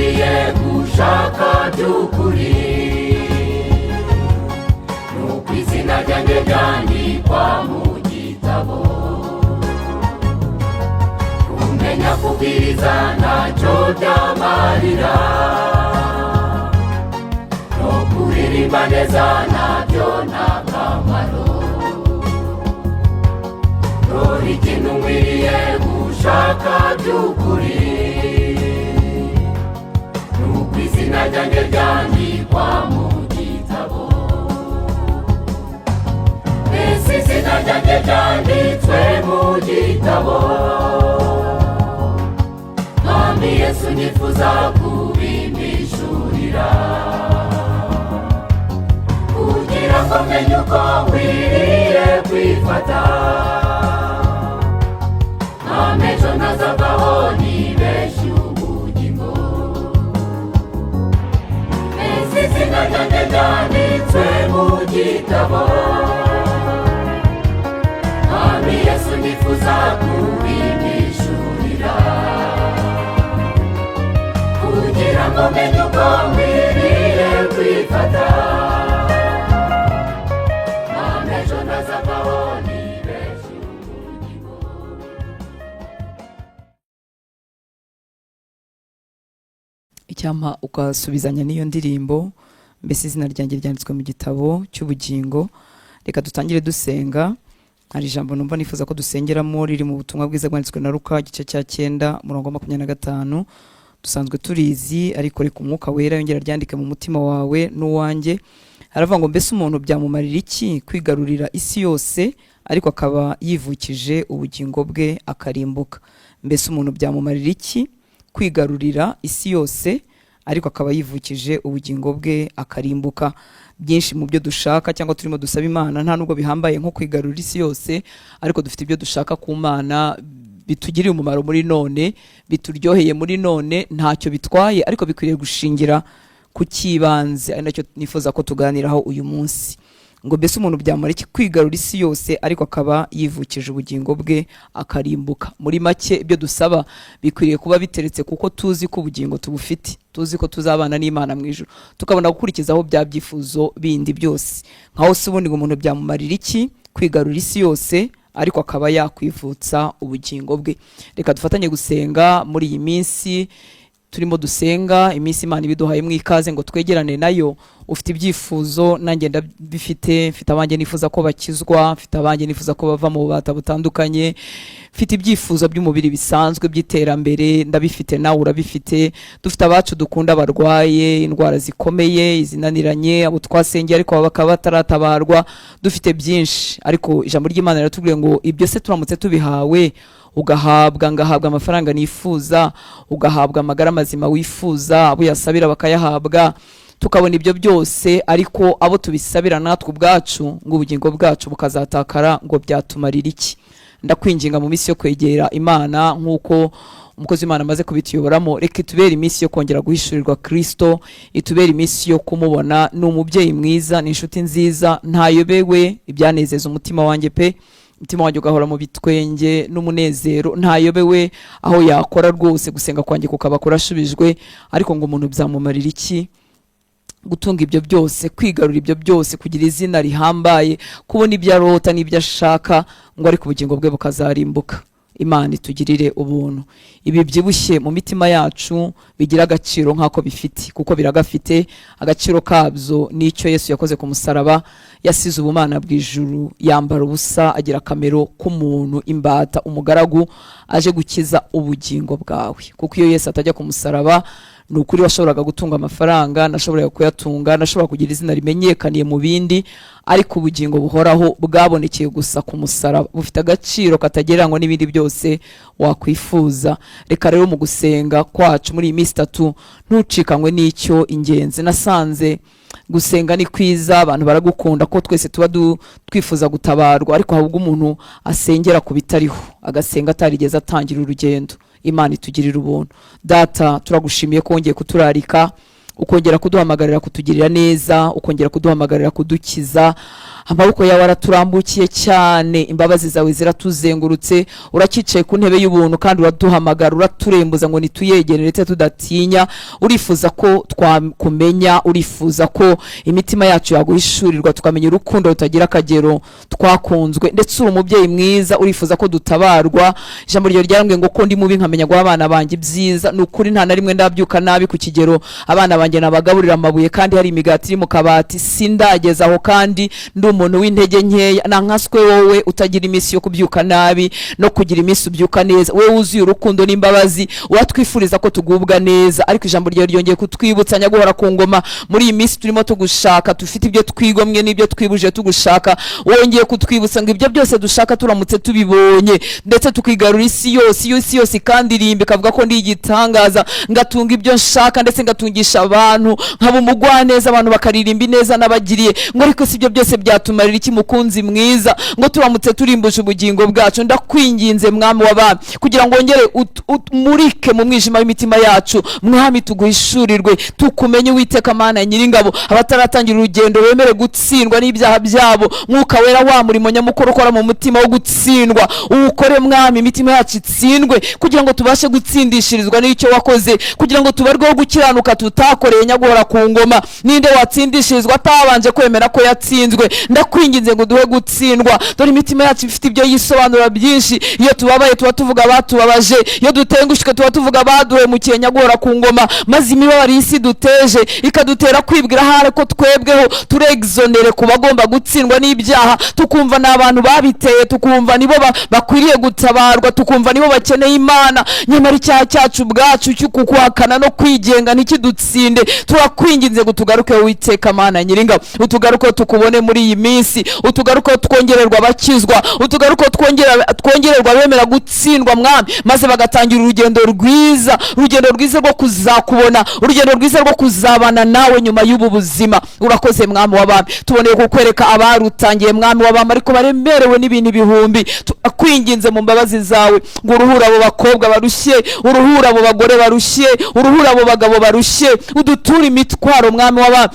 Nkwiriye gushaka by'ukuri nuko izina ryanjye ryandikwa mu gitabo. Kumenya kubwiriza ntacyo byamarira, no kuririmba neza nabyo nta kamaro. Dore ikintu nkwiriye gushaka by'ukuri nuko izina ryanjye ryandikwa mu gitabo. Mbese izina ryanjye ryanditswe mu gitabo? Mwami Yesu, nifuza kubimpishurira kugira ngo menye uko nkwiriye kwifata. Mwami, ejo ntazavaho nibeshye ubugingo. Mbese izina ryanjye ryanditswe mu gitabo? Mwami Yesu, nifuza kubimpishurira kugira ngo menye uko nkwiriye kwifata. Mwami, ejo ntazavaho nibeshye ubugingo. Icyampa ukasubizanya n'iyo ndirimbo, "Mbese izina ryanjye ryanditswe mu gitabo cy'ubugingo?" Reka dutangire dusenga. Hari ijambo numva nifuza ko dusengeramo riri mu Butumwa Bwiza bwanditswe na Luka, igice cya 9, umurongo wa 25. Dusanzwe turizi, ariko reka Umwuka Wera yongera aryandike mu mutima wawe n'uwanjye. Haravuga ngo: "Mbese umuntu byamumarira iki kwigarurira isi yose, ariko akaba yivukije ubugingo bwe akarimbuka?" Mbese umuntu byamumarira iki kwigarurira isi yose, ariko akaba yivukije ubugingo bwe akarimbuka? Byinshi mu byo dushaka cyangwa turimo dusaba Imana nta nubwo bihambaye nko kwigarurira isi yose, ariko dufite ibyo dushaka ku Mana bitugirira umumaro muri none, bituryoheye muri none, ntacyo bitwaye, ariko bikwiriye gushingira ku cy'ibanze, ari nacyo nifuza ko tuganiraho uyu munsi. Ngo: "Mbese umuntu byamara iki kwigarura isi yose, ariko akaba yivukije ubugingo bwe akarimbuka?" Muri make, ibyo dusaba bikwiriye kuba biteretse kuko tuzi ko ubugingo tubufite, tuzi ko tuzabana n'Imana mu ijuru, tukabona gukurikizaho bya byifuzo bindi byose. Nkaho se ubundi ngo umuntu byamumarira iki kwigarura isi yose, ariko akaba yakwivutsa ubugingo bwe? Reka dufatanye gusenga muri iyi minsi turimo dusenga, iminsi Imana ibiduhaye mu ikaze ngo twegerane nayo. Ufite ibyifuzo, nanjye ndabifite. Mfite abanjye nifuza ko bakizwa, mfite abanjye nifuza ko bava mu bubata butandukanye, mfite ibyifuzo by'umubiri bisanzwe by'iterambere, ndabifite, nawe urabifite. Dufite abacu dukunda barwaye indwara zikomeye, izinaniranye, abo twasengeye ariko bakaba bataratabarwa. Dufite byinshi, ariko ijambo ry'Imana riratubwiye ngo ibyo se turamutse tubihawe, ugahabwa, ngahabwa amafaranga nifuza, ugahabwa amagara mazima wifuza, abo uyasabira bakayahabwa, tukabona ibyo byose, ariko abo tubisabira natwe ubwacu ngo ubugingo bwacu bukazatakara, ngo byatumarira iki? Ndakwinginga, mu minsi yo kwegera Imana nk'uko umukozi w'Imana amaze kubituyoboramo, reka itubere iminsi yo kongera guhishurirwa Kirisito, itubere iminsi yo kumubona. Ni umubyeyi mwiza, ni inshuti nziza, ntayobewe ibyanezeza umutima wanjye pe. Umutima wanjye ugahora mu bitwenge n'umunezero. Ntayobewe aho yakora rwose gusenga kwanjye kukaba kurashubijwe. Ariko ngo umuntu byamumarira iki gutunga ibyo byose, kwigarura ibyo byose, kugira izina rihambaye, kubona ibyo arota n'ibyo ashaka, ngo ariko ubugingo bwe bukazarimbuka? Imana itugirire ubuntu. Ibi byibushye mu mitima yacu bigira agaciro nk'ako bifite, kuko biragafite. Agaciro kabyo n'icyo Yesu yakoze ku musaraba. Yasize ubumana bw'ijuru, yambara ubusa, agira akamero k'umuntu, imbata, umugaragu, aje gukiza ubugingo bwawe. Kuko iyo Yesu atajya ku musaraba, ni ukuri washoboraga gutunga amafaranga, nashoboraga kuyatunga, nashobora kugira izina rimenyekaniye mu bindi, ariko ubugingo buhoraho bwabonekeye gusa ku musaraba bufite agaciro katagereranywa n'ibindi byose wakwifuza. Reka rero mu gusenga kwacu muri iyi minsi 3 ntucikanywe n'icyo ingenzi. Nasanze gusenga ni kwiza, abantu baragukunda ko twese tuba twifuza gutabarwa, ariko ahubwo umuntu asengera ku bitariho, agasenga atarigeze atangira urugendo. Imana itugirira ubuntu. Data, turagushimiye ko wongeye kuturarika. Ukongera kuduhamagarira kutugirira neza, ukongera kuduhamagarira kudukiza. Amaboko yawe araturambukiye cyane, imbabazi zawe ziratuzengurutse. Uracyicaye ku ntebe y'ubuntu kandi uraduhamagara, uraturembuza ngo nituyegere ndetse tudatinya. Urifuza ko twakumenya, urifuza ko imitima yacu yaguhishurirwa, tukamenya urukundo rutagira akagero twakunzwe. Ndetse uri umubyeyi mwiza, urifuza ko dutabarwa. Ijambo ryawe ryarambwiye ngo ko ndi mubi nkamenya guha abana banjye ibyiza. Ni ukuri, nta na rimwe ndabyuka nabi ku kigero abana banjye nabagaburira amabuye kandi hari imigati iri mu kabati. Sindageza aho kandi ndi umuntu w'intege nkeya. Nankaswe wowe utagira iminsi yo kubyuka nabi no kugira iminsi ubyuka neza, wowe wuzuye urukundo n'imbabazi, uratwifuriza ko tugubwa neza. Ariko ijambo ryawe ryongeye kutwibutsa, nyaguhora ku ngoma, muri iyi minsi turimo tugushaka, dufite ibyo twigomwe n'ibyo twibuje tugushaka. Wongeye kutwibutsa ngo ibyo byose dushaka, turamutse tubibonye, ndetse tukigarura isi yose, iyo isi yose ikandirimba ikavuga ko ndi igitangaza, ngatunga ibyo nshaka ndetse ngatungisha abantu, nkaba umugwaneza, abantu bakaririmba ineza n'abagiriye, ngo ariko si ibyo byose byatumarira iki, mukunzi mwiza, ngo turamutse turimbuje ubugingo bwacu? Ndakwinginze, Mwami w'abami, kugira ngo wongere umurike mu mwijima w'imitima yacu, Mwami, tuguhishurirwe, tukumenye, Uwiteka Mana Nyiringabo. Abataratangira urugendo bemere gutsindwa n'ibyaha byabo. Mwuka Wera, wa murimo nyamukuru ukora mu mutima wo gutsindwa uwukore, Mwami, imitima yacu itsindwe kugira ngo tubashe gutsindishirizwa n'icyo wakoze, kugira ngo tubarweho gukiranuka tutakoreye. Nyaguhora ku ngoma, ninde watsindishirizwa atabanje kwemera ko yatsinzwe? Ndakwinginze ngo duhe gutsindwa. Dore imitima yacu ifite ibyo yisobanura byinshi. Iyo tubabaye tuba tuvuga abatubabaje, iyo dutengushwe tuba tuvuga abaduhemukiye, nyaguhora ku ngoma. Maze imibabaro y'isi duteje ikadutera kwibwira ahari ko twebweho turi exonérés ku bagomba gutsindwa n'ibyaha, tukumva ni abantu babiteye, tukumva nibo bakwiriye gutabarwa, tukumva nibo bakeneye Imana. Nyamara icyaha cyacu ubwacu cyo kukuhakana no kwigenga ntikidutsinde. Turakwinginze ngo tugaruke, Uwiteka Mana Nyiringabo, utugaruke tukubone muri iyi minsi, utugaruke twongererwa abakizwa, utugaruke twongererwa abemera gutsindwa, Mwami, maze bagatangira urugendo rwiza, urugendo rwiza rwo kuzakubona, urugendo rwiza rwo kuzabana nawe nyuma y'ubu buzima. Urakoze, Mwami w'abami. Tuboneye kukwereka abarutangiye, Mwami w'abami, ariko baremerewe n'ibintu ibihumbi. Turakwinginze mu mbabazi zawe ngo uruhure abo bakobwa barushye, uruhure abo bagore barushye, uruhure abo bagabo barushye, uduture imitwaro, Mwami w'abami.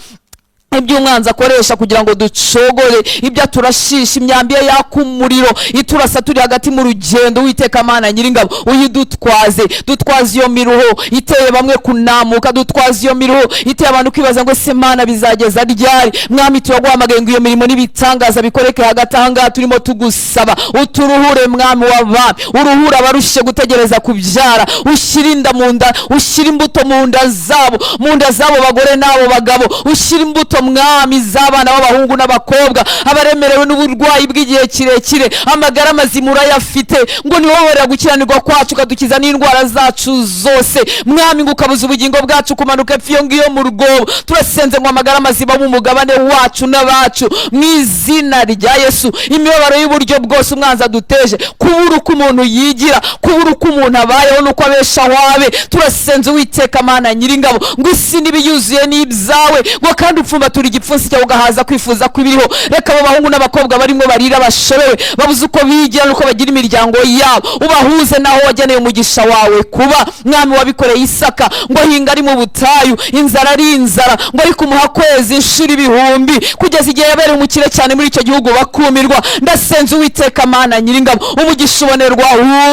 Ibyo umwanzi akoresha kugira ngo ducogore, ibyo aturashisha, imyambi ye yaka umuriro iturasa turi hagati mu rugendo, Witeka Mana Nyiringabo, uyidutwaze. Dutwaze iyo miruho iteye bamwe kunamuka, dutwaze iyo miruho iteye abantu kwibaza ngo: "Ese Mana, bizageza ryari?" Mwami, turaguhamagaye ngo iyo mirimo n'ibitangaza bikoreke hagati aha ngaha turimo tugusaba. Uturuhure, Mwami w'abami, uruhure abarushye gutegereza kubyara, ushyire inda mu nda, ushyire imbuto mu nda zabo, mu nda z'abo bagore n'abo bagabo, ushyire imbuto, Mwami, z'abana b'abahungu n'abakobwa. Abaremerewe n'uburwayi bw'igihe kirekire, amagara mazima urayafite, ngo ni wowe gukiranirwa kwacu, ukadukiza n'indwara zacu zose, Mwami, ngo ukabuza ubugingo bwacu kumanuka epfo iyo ngiyo mu rwobo. Turasenze ngo amagara mazima mu mugabane wacu n'abacu, mu izina rya Yesu. Imibabaro y'uburyo bwose umwanzi aduteje, kubura uko umuntu yigira, kubura uko umuntu abayeho n'uko abeshaho abe, turasenze, Uwiteka Mana Nyiringabo, ngo isi n'ibiyuzuye n'ibyawe, ngo kandi upfumbatura igipfunsi cyawe ugahaza kwifuza kw'ibiriho. Reka abo bahungu n'abakobwa barimo barira, bashobewe, babuze uko bigira n'uko bagira imiryango yabo, ubahuze n'aho wageneye umugisha wawe kuba. Mwami, wabikoreye Isaka, ngo ahinga ari mu butayu, inzara ari inzara, ngo ariko umuha kwezi inshuro ibihumbi kugeza igihe yabereye umukire cyane muri icyo gihugu, bakumirwa. Ndasenze, Uwiteka Mana Nyiringabo, umugisha ubonerwa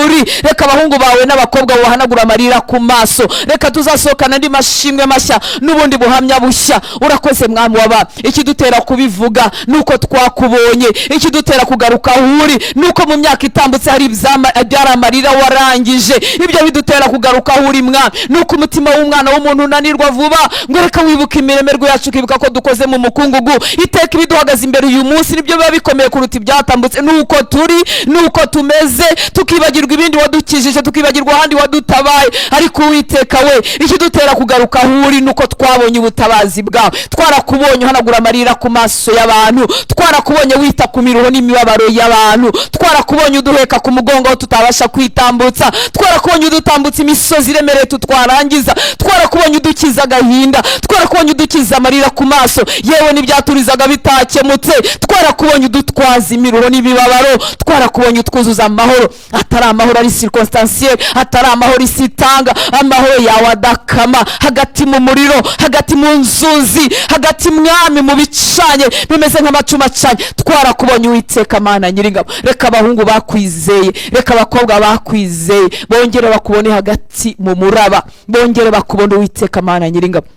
uri. Reka abahungu bawe n'abakobwa bahanagura amarira ku maso. Reka tuzasohokana andi mashimwe mashya n'ubundi buhamya bushya. Urakoze, Mwami w'abami. Ikidutera kubivuga nuko twakubonye, ikidutera kugaruka aho uri nuko mu myaka itambutse hari byari amarira warangije. Ibyo bidutera kugaruka aho uri, Mwami, nuko umutima w'umwana w'umuntu unanirwa vuba, ngo reka wibuke imiremerwe yacu, ukibuka ko dukoze mu mukungugu. Iteka ibiduhagaze imbere uyu munsi nibyo biba bikomeye kuruta ibyatambutse, nuko turi, nuko tumeze, tukibagirwa ibindi wadukijije, tukibagirwa ahandi wadutabaye. Ariko Uwiteka we, ikidutera kugaruka aho uri nuko twabonye ubutabazi bwawe. Twarakubonye. Twarakubonye uhanagura amarira ku maso y'abantu, twarakubonye wita ku miruho n'imibabaro y'abantu, twarakubonye uduheka ku mugongo aho tutabasha kwitambutsa, twarakubonye udutambutsa imisozi iremereye tutwarangiza, twarakubonye udukiza agahinda, twarakubonye udukiza amarira ku maso, yewe n'ibyaturizaga bitakemutse, twarakubonye udutwaza imiruho n'imibabaro, twarakubonye utwuzuza amahoro atari amahoro ari circonstanciel, atari amahoro isi itanga, amahoro yawe adakama hagati mu muriro, hagati mu nzuzi, hagati mwami mu bicanye bimeze nk'amacuma acanye. Twarakubonye Uwiteka Mana Nyiringabo. Reka abahungu bakwizeye, reka abakobwa bakwizeye bongere bakubone hagati mu muraba, bongere bakubone Uwiteka Mana Nyiringabo.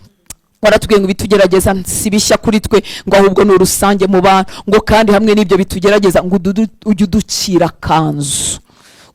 Waratubwiye ngo ibitugerageza si bishya kuri twe, ngo ahubwo ni urusange mu bantu, ngo kandi hamwe n'ibyo bitugerageza ngo ujye uducira akanzu,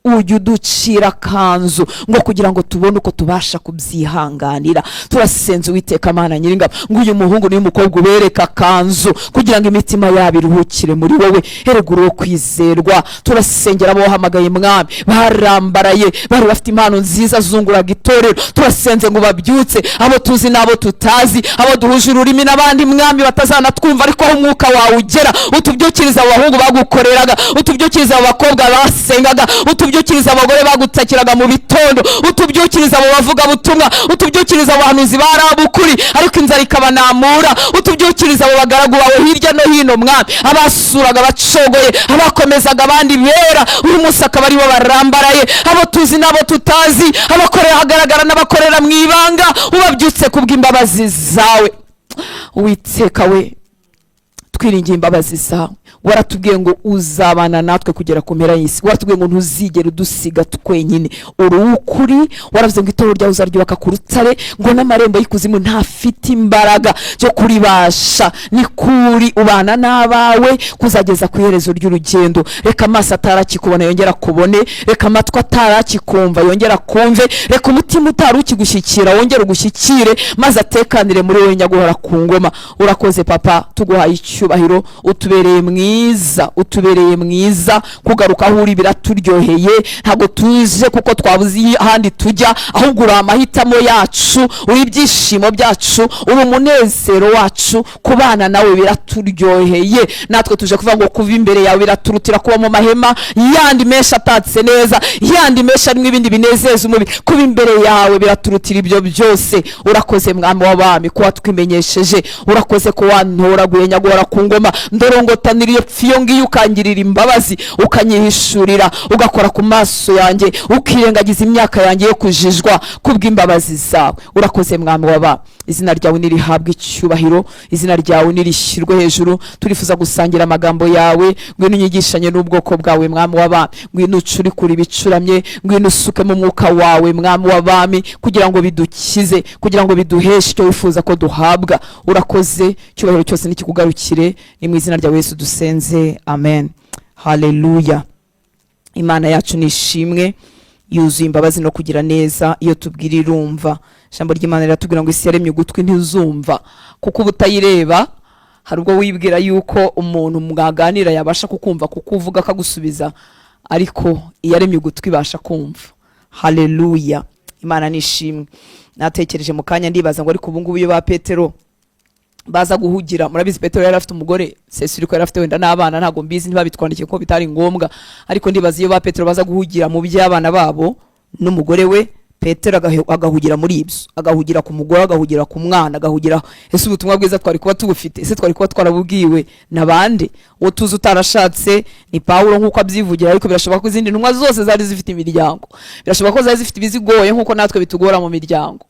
ujye uducira akanzu, ngo kugira ngo tubone uko tubasha kubyihanganira. Turasenze Uwiteka Mana Nyiringabo ngo uyu muhungu n'uyu mukobwa ubereke akanzu kugira ngo imitima yabo iruhukire muri wowe. Erega uri uwo kwizerwa. Turasengera abo wahamagaye mwami barambaraye, bari bafite impano nziza zunguraga itorero. Turasenze ngo babyutse, abo tuzi n'abo tutazi, abo duhuje ururimi n'abandi mwami batazanatwumva, ariko aho umwuka wawe ugera utubyukiriza abo bahungu bagukoreraga, utubyukiriza abo bakobwa basengaga, utubyukiriza abagore bagutakiraga mu bitondo, utubyukiriza abo bavugabutumwa, utubyukiriza abo bahanuzi barabukuri ariko inzara ikabanamura, utubyukiriza abo bagaragu bawe hirya no hino mwami, abasuraga bacogoye, abakomezaga abandi bera, uyu munsi akaba aribo barambaraye, abo tuzi n'abo tutazi, abakorera ahagaragara n'abakorera mu ibanga, ubabyutse kubw'imbabazi zawe. Uwiteka we, twiringiye imbabazi zawe. Waratubwiye ngo uzabana natwe kugera ku mpera y'isi, waratubwiye ngo ntuzigere udusiga twenyine, uri uw'ukuri. Waravuze ngo itorero ryawe uzaryubaka ku rutare, ngo n'amarembo y'ikuzimu ntafite imbaraga yo kuribasha. Ni kuri ubana n'abawe kuzageza ku iherezo ry'urugendo. Reka amaso atarakikubona yongera akubone, reka amatwi atarakikumva yongera akumve, reka umutima utari ukigushyikira wongere ugushyikire, maze atekanire muri wowe nyaguhora ku ngoma. Urakoze papa, tuguhaye icyubahiro, utubereye mwiza, utubereye mwiza. Kugaruka aho uri biraturyoheye. Ntabwo tuje kuko twabuze ahandi tujya, ahubwo uri amahitamo yacu, uri ibyishimo byacu, uri umunezero wacu. Kubana nawe biraturyoheye. Natwe tuje kuvuga ngo kuva imbere yawe biraturutira kuba mu mahema yandi menshi atatse neza, yandi menshi arimo ibindi binezeza umubiri. Kuba imbere yawe biraturutira ibyo byose. Urakoze mwami w'abami kuba twimenyesheje, urakoze ko wantoraguye nyaguhora ku ngoma, ndorongotanira iyo pfiyo ngiyo, ukangirira imbabazi, ukanyihishurira, ugakora ku maso yanjye, ukirengagiza imyaka yanjye yo kujijwa kubw'imbabazi zawe. Urakoze mwami w'abami, izina ryawe nirihabwe icyubahiro, izina ryawe nirishyirwe hejuru. Turifuza gusangira amagambo yawe. Ngwino unyigishanye n'ubwoko bwawe mwami w'abami, ngwino ucurikure ibicuramye, ngwino usukemo umwuka wawe mwami w'abami, kugira ngo bidukize, kugira ngo biduheshe icyo wifuza ko duhabwa. Urakoze, icyubahiro cyose nikikugarukire. Ni mu izina rya Yesu dusenze, amen. Haleluya. Imana yacu ni ishimwe, yuzuye imbabazi no kugira neza. Iyo tubwira irumva. Ijambo ry'Imana riratubwira ngo isi yaremye ugutwi ntizumva, kuko uba utayireba. Hari ubwo wibwira yuko umuntu mwaganira yabasha kukumva kuko uvuga akagusubiza, ariko iyaremye ugutwi ibasha kumva. Haleluya, Imana ni ishimwe. Natekereje mu kanya ndibaza ngo ariko ubu ngubu iyo ba Petero baza guhugira, murabizi Petero yari afite umugore, Cecile ko yari afite wenda n'abana, ntabwo mbizi, ntibabitwandikiye ko bitari ngombwa, ariko ndibaza iyo ba Petero baza guhugira mu by'abana babo n'umugore we, Petero agahugira muri ibyo, agahugira ku mugore, agahugira ku mwana, agahugira, ese ubutumwa bwiza twari kuba tubufite? Ese twari kuba twarabubwiwe na bande? Uwo tuzi utarashatse ni Pawulo nk'uko abyivugira, ariko birashoboka ko izindi ntumwa zose zari zifite imiryango, birashoboka ko zari zifite ibizigoye nk'uko natwe bitugora mu miryango.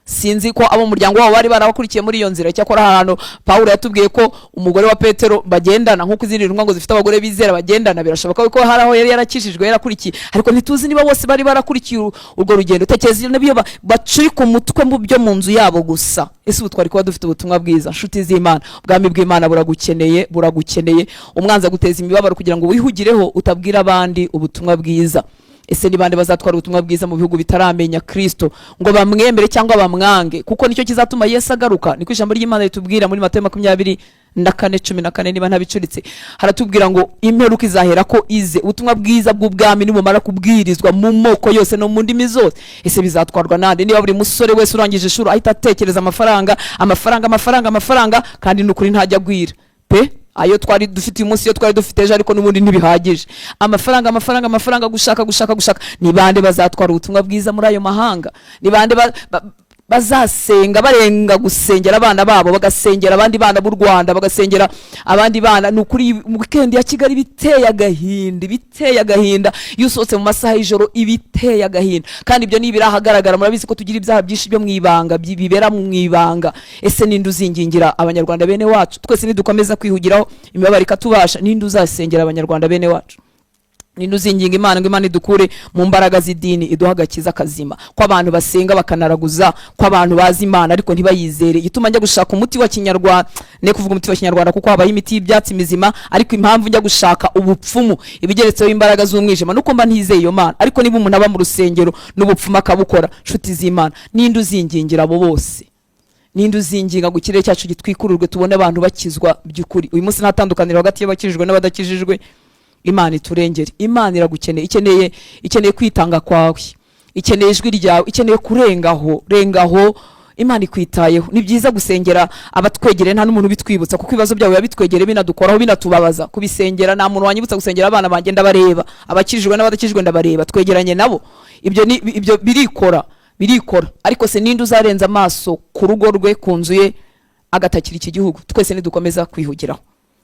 Sinzi ko abo mu muryango wabo bari barabakurikiye muri iyo nzira. Cyakora ahantu Pawulo yatubwiye ko umugore wa Petero bagendana nk'uko izindi ntumwa ngo zifite abagore bizera bagendana, birashoboka ko hari aho yari yarakijijwe, yarakurikiye, ariko ntituzi niba bose bari barakurikiye urwo rugendo. Tekereza niba iyo bacurika umutwe mu byo mu nzu yabo gusa, ese ubu twari kuba dufite ubutumwa bwiza? Nshuti z'Imana, ubwami bw'Imana buragukeneye, buragukeneye. Umwanzi aguteza imibabaro kugira ngo wihugireho utabwira abandi ubutumwa bwiza. Ese ni bande bazatwara ubutumwa bwiza mu bihugu bitaramenya Kristo ngo bamwemere cyangwa bamwange? Kuko nicyo kizatuma Yesu agaruka. Niko ijambo ry'Imana ritubwira muri Matayo 24:14, niba ntabicuritse. Haratubwira ngo imperuka izahera ko ize ubutumwa bwiza bw'ubwami nibumara kubwirizwa mu moko yose no mu ndimi zose. Ese bizatwarwa nande, niba buri musore wese urangije ishuri ahita atekereza amafaranga, amafaranga, amafaranga, amafaranga? Kandi ni ukuri ntajya agwira pe. Ayo twari dufite uyu munsi, iyo twari dufite ejo, ariko n'ubundi ntibihagije. Amafaranga, amafaranga, amafaranga, gushaka, gushaka, gushaka. Ni bande bazatwara ubutumwa bwiza muri ayo mahanga? Ni bande bazasenga barenga gusengera abana babo, bagasengera abandi bana b'u Rwanda, bagasengera abandi bana? Ni ukuri, weekend ya Kigali biteye agahinda, biteye agahinda. Iyo usohotse mu masaha y'ijoro, ibiteye agahinda. Kandi ibyo ni ibirahagaragara. Murabizi ko tugira ibyaha byinshi byo mu ibanga, bibera mu ibanga. Ese ninde uzingingira Abanyarwanda bene wacu? Twese nidukomeza kwihugiraho, imibabaro ikatubasha, ninde uzasengera Abanyarwanda bene wacu? Ninde uzinginga Imana ngo Imana idukure mu mbaraga z'idini, iduhe agakiza kazima? Ko abantu basenga bakanaraguza, ko abantu bazi Imana ariko ntibayizere. Igituma njya gushaka umuti wa kinyarwanda, ne kuvuga umuti wa kinyarwanda kuko habaho imiti y'ibyatsi mizima, ariko impamvu njya gushaka ubupfumu ibigeretseho imbaraga z'umwijima nuko mba ntizeye iyo Mana. Ariko niba umuntu aba mu rusengero n'ubupfumu akabukora, nshuti z'Imana, ninde uzingingira abo bose? Ninde uzinginga ngo ikirere cyacu gitwikururwe, tubone abantu bakizwa by'ukuri? Uyu munsi nta tandukaniro hagati y'abakijijwe n'abadakijijwe. Imana iturengere. Imana iragukeneye, ikeneye kwitanga kwawe, ikeneye ijwi ryawe, ikeneye kurengaho, rengaho. Imana ikwitayeho. Ni byiza gusengera abatwegereye, nta n'umuntu ubitwibutsa, kuko ibibazo byabo biba bitwegereye, binadukoraho, binatubabaza kubisengera. Nta muntu wanyibutsa gusengera abana banjye, ndabareba, abakijijwe n'abadakijijwe ndabareba, twegeranye nabo. Ibyo ni ibyo birikora, birikora. Ariko se ninde uzarenza amaso ku rugo rwe, ku nzu ye, agatakira iki gihugu, twese nidukomeza kwihugiraho?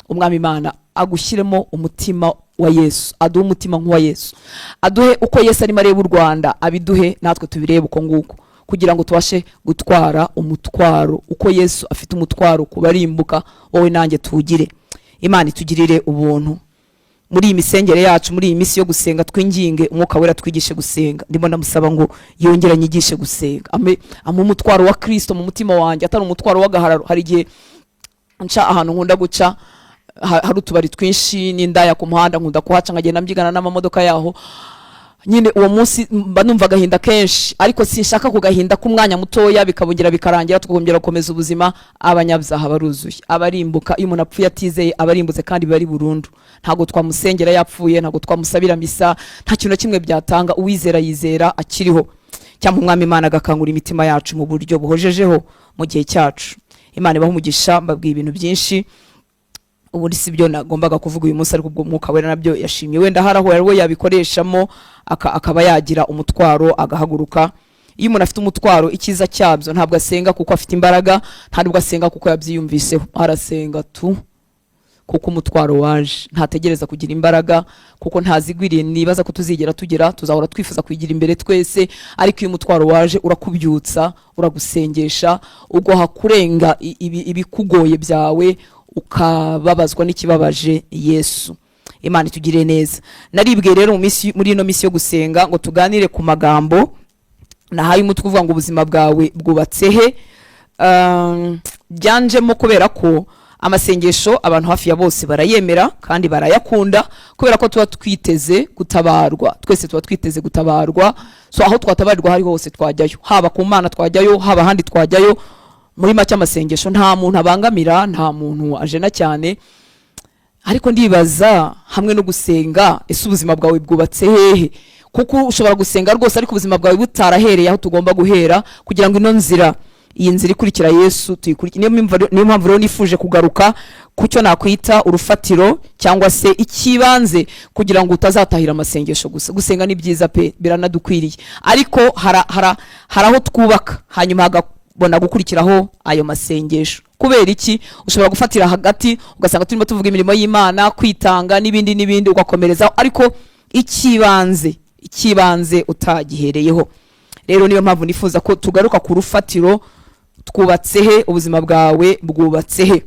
Umwami Imana agushyiremo umutima wa Yesu, aduhe umutima nk'uwa Yesu, aduhe uko Yesu arimo areba u Rwanda, abiduhe natwe tubirebe uko nguko, kugira ngo tubashe gutwara umutwaro uko Yesu afite umutwaro ku barimbuka, wowe nanjye tuwugire. Imana itugirire ubuntu muri iyi misengere yacu, muri iyi minsi yo gusenga. Twinginge Umwuka Wera twigishe gusenga. Ndimo ndamusaba ngo yongere anyigishe gusenga, ampe umutwaro wa Kristo mu mutima wanjye, atari umutwaro w'agahararo. Hari igihe nca ahantu nkunda guca, hari utubari twinshi n'indaya ku muhanda, nkunda kuhaca nkagenda mbyigana n'amamodoka yaho nyine. Uwo munsi mba numva agahinda kenshi, ariko sinshaka ku gahinda k'umwanya mutoya, bikabongera bikarangira, tukongera gukomeza ubuzima. Abanyabyaha baruzuye, abarimbuka. Iyo umuntu apfuye atizeye, abarimbutse, kandi biba ari burundu. Ntabwo twamusengera yapfuye, ntabwo twamusabira misa, nta kintu na kimwe byatanga. Uwizera yizera akiriho. Cyangwa Umwami Imana agakangura imitima yacu mu buryo buhojejeho mu gihe cyacu. Imana ibahe umugisha. Mbabwiye ibintu byinshi, ubundi si byo nagombaga kuvuga uyu munsi, ariko ubwo Umwuka Wera nabyo yashimye, wenda hari aho we yabikoreshamo, akaba yagira umutwaro agahaguruka. Iyo umuntu afite umutwaro, icyiza cyabyo ntabwo asenga kuko afite imbaraga, nta nubwo asenga kuko yabyiyumviseho, arasenga tu kuko umutwaro waje. Ntategereza kugira imbaraga, kuko ntazigwiriye nibaza ko tuzigera tugira, tuzahora twifuza kuyigira imbere twese. Ariko iyo umutwaro waje, urakubyutsa, uragusengesha, uguha kurenga ibikugoye byawe, ukababazwa n'ikibabaje Yesu. Imana itugirire neza. Naribwiye rero muri ino minsi yo gusenga ngo tuganire ku magambo nahaye umutwe uvuga ngo "Ubuzima bwawe bwubatse he?" Byanjemo kubera ko amasengesho abantu hafi ya bose barayemera kandi barayakunda, kubera ko tuba twiteze gutabarwa. Twese tuba twiteze gutabarwa. So aho twatabarirwa aho ari hose twajyayo, haba ku Mana twajyayo, haba ahandi twajyayo. Muri make, amasengesho nta muntu abangamira, nta muntu ajena cyane. Ariko ndibaza, hamwe no gusenga, ese ubuzima bwawe bwubatse hehe? Kuko ushobora gusenga rwose, ariko ubuzima bwawe butarahereye aho tugomba guhera kugira ngo ino nzira, iyi nzira ikurikira Yesu, tuyikurikire. Niyo mpamvu rero nifuje kugaruka ku cyo nakwita urufatiro cyangwa se icy'ibanze, kugira ngo utazatahira amasengesho gusa. Gusenga ni byiza pe, biranadukwiriye, ariko hari aho twubaka, hanyuma hagabona gukurikiraho ayo masengesho. Kubera iki? Ushobora gufatira hagati, ugasanga turimo tuvuga imirimo y'Imana, kwitanga n'ibindi n'ibindi, ugakomerezaho, ariko icy'ibanze utagihereyeho. Rero niyo mpamvu nifuza ko tugaruka ku rufatiro. Twubatse he? Ubuzima bwawe bwubatse he?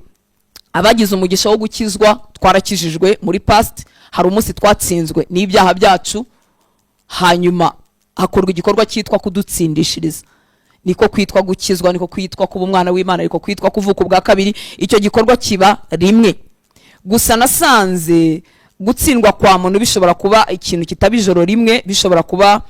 Abagize umugisha wo gukizwa, twarakijijwe muri past. Hari umunsi twatsinzwe n'ibyaha byacu, hanyuma hakorwa igikorwa cyitwa kudutsindishiriza. Niko kwitwa gukizwa, niko kwitwa kuba umwana w'Imana, niko kwitwa kuvuka ubwa kabiri. Icyo gikorwa kiba rimwe gusa. Nasanze Gutsindwa kwa muntu bishobora kuba ikintu kitaba ijoro rimwe, bishobora kuba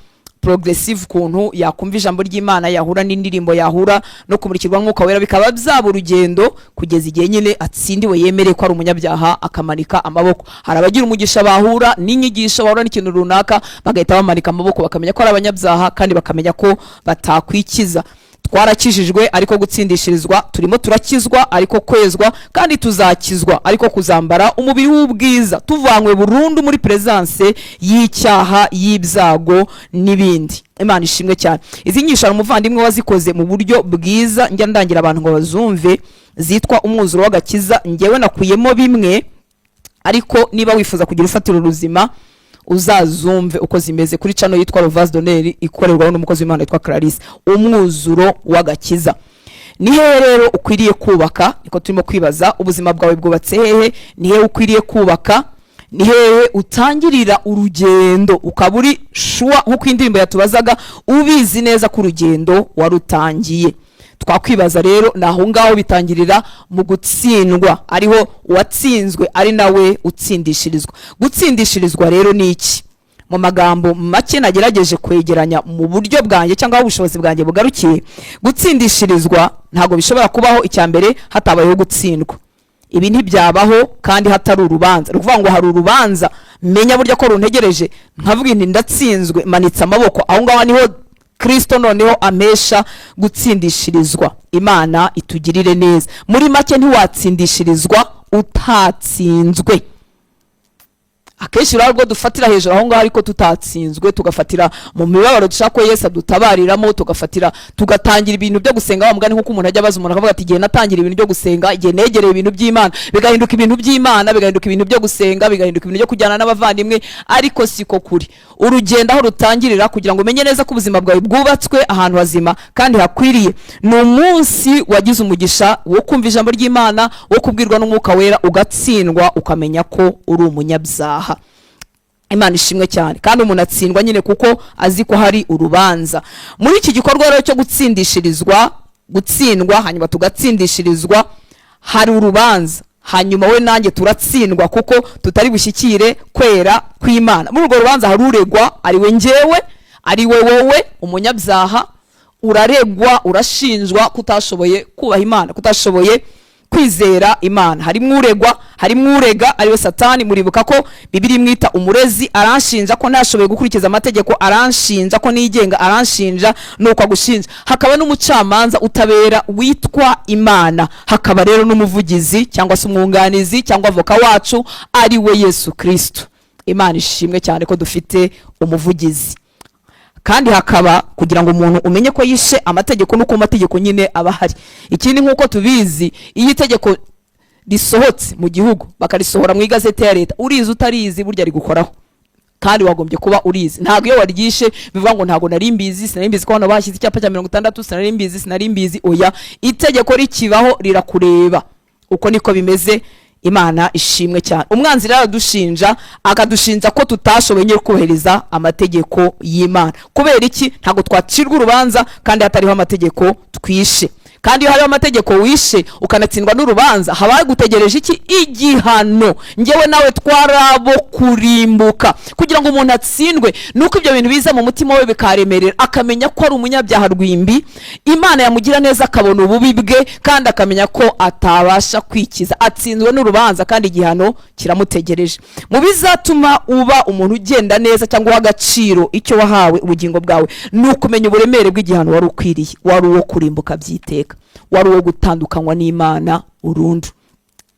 progressive, ukuntu yakumva ijambo ry'Imana, yahura n'indirimbo, yahura no kumurikirwa n'Umwuka Wera, bikaba byaba urugendo kugeza igihe nyine atsindiwe, yemereye ko ari umunyabyaha, akamanika amaboko. Hari abagira umugisha, bahura n'inyigisho, bahura n'ikintu runaka, bagahita bamanika amaboko, bakamenya ko ari abanyabyaha kandi bakamenya ko batakwikiza. Twarakijijwe, ariko gutsindishirizwa turimo turakizwa, ariko kwezwa kandi tuzakizwa, ariko kuzambara umubiri w'ubwiza tuvanywe burundu muri presence y'icyaha, y'ibyago n'ibindi. Imana ishimwe cyane. Izi nyigisho hari umuvandimwe wazikoze mu buryo bwiza, njya ndangira abantu ngo bazumve, zitwa Umwuzuro w'Agakiza. Ngewe nakuyemo bimwe, ariko niba wifuza kugira urufatiro ruzima, uzazumve uko zimeze kuri channel yitwa Le Vase d'Honneur, ikorerwaho n'umukozi w'Imana witwa Clarisse. Umwuzuro w'Agakiza. Ni hehe rero ukwiriye kubaka? Niko turimo kwibaza. Ubuzima bwawe bwubatse hehe? Ni hehe ukwiriye kubaka? Ni hehe utangirira urugendo ukaba uri sure, nk'uko indirimbo yatubazaga, ubizi neza ko urugendo warutangiye? Twakwibaza rero, ni aho ngaho bitangirira mu gutsindwa, ariho uwatsinzwe ari nawe utsindishirizwa. Gutsindishirizwa rero ni iki? Mu magambo make nagerageje kwegeranya mu buryo bwanjye cyangwa aho ubushobozi bwanjye bugarukiye, gutsindishirizwa ntabwo bishobora kubaho, icya mbere, hatabayeho gutsindwa. Ibi ntibyabaho kandi hatari urubanza. Ni ukuvuga ngo hari urubanza, menya burya ko runtegereje, nkavuga nti ndatsinzwe, manitse amaboko. Aho ngaho niho Kirisito noneho amesha gutsindishirizwa. Imana itugirire neza. Muri make, ntiwatsindishirizwa utatsinzwe. Akenshi rero ubwo dufatira hejuru aho ngaho ariko tutatsinzwe, tugafatira mu mibabaro dushaka ko Yesu adutabariramo, tugafatira, tugatangira ibintu byo gusenga, wa mugani nk'uko umuntu ajya abaza umuntu akavuga ati igihe natangira ibintu byo gusenga, igihe negereye ibintu by'Imana, bigahinduka ibintu by'Imana, bigahinduka ibintu byo gusenga, bigahinduka ibintu byo kujyana n'abavandimwe. Ariko siko kuri. Urugendo aho rutangirira kugira ngo umenye neza ko ubuzima bwawe bwubatswe ahantu hazima kandi hakwiriye, ni umunsi wagize umugisha wo kumva ijambo ry'Imana, wo kubwirwa n'Umwuka Wera, ugatsindwa, ukamenya ko uri umunyabyaha. Imana ishimwe cyane. Kandi umuntu atsindwa nyine kuko azi ko hari urubanza. Muri iki gikorwa rero cyo gutsindishirizwa, gutsindwa hanyuma tugatsindishirizwa, hari urubanza, hanyuma we nanjye turatsindwa kuko tutari bushyikire kwera kw'Imana. Muri urwo rubanza hari uregwa, ari we njyewe, ari we wowe. Umunyabyaha uraregwa, urashinjwa kutashoboye kubaha Imana, kutashoboye kwizera Imana. Harimo uregwa, harimo urega, ariwe Satani. Muribuka ko Bibiri imwita umurezi. Aranshinja ko ntashoboye gukurikiza amategeko, aranshinja ko nigenga, aranshinja nuko agushinja. Hakaba n'umucamanza utabera witwa Imana, hakaba rero n'umuvugizi cyangwa se umwunganizi cyangwa avoka wacu, ari we Yesu Kristo. Imana ishimwe cyane ko dufite umuvugizi. Kandi hakaba kugira ngo umuntu umenye ko yishe amategeko, nuko amategeko nyine aba ahari. Ikindi, nk'uko tubizi, iyo itegeko risohotse mu gihugu, bakarisohora mu igazeti ya leta, urizi utarizi, burya rigukoraho kandi wagombye kuba urizi. Ntabwo iyo waryishe bivuga ngo ntabwo nari mbizi, sinari mbizi ko hano bashyize icyapa cya 60, sinari mbizi, sinari mbizi. Oya, itegeko rikibaho rirakureba. Uko niko bimeze. Imana ishimwe cyane. Umwanzi rero aradushinja, akadushinja ko tutashoboye nyine kubahiriza amategeko y'Imana. Kubera iki? Ntabwo twacirwa urubanza kandi hatariho amategeko twishe. Kandi iyo hariho amategeko wishe, ukanatsindwa n'urubanza, haba hagutegereje iki? Igihano. Ngewe nawe twarabo kurimbuka. Kugira ngo umuntu atsindwe, ni uko ibyo bintu biza mu mutima we bikaremerera, akamenya ko ari umunyabyaha rwimbi. Imana yamugira neza akabona ububi bwe, kandi akamenya ko atabasha kwikiza. Atsinzwe n'urubanza kandi igihano kiramutegereje. Mu bizatuma uba umuntu ugenda neza cyangwa uha agaciro icyo wahawe, ubugingo bwawe, ni ukumenya uburemere bw'igihano wari ukwiriye. Wari uwo kurimbuka by'iteka, wari uwo gutandukanywa n'Imana burundu.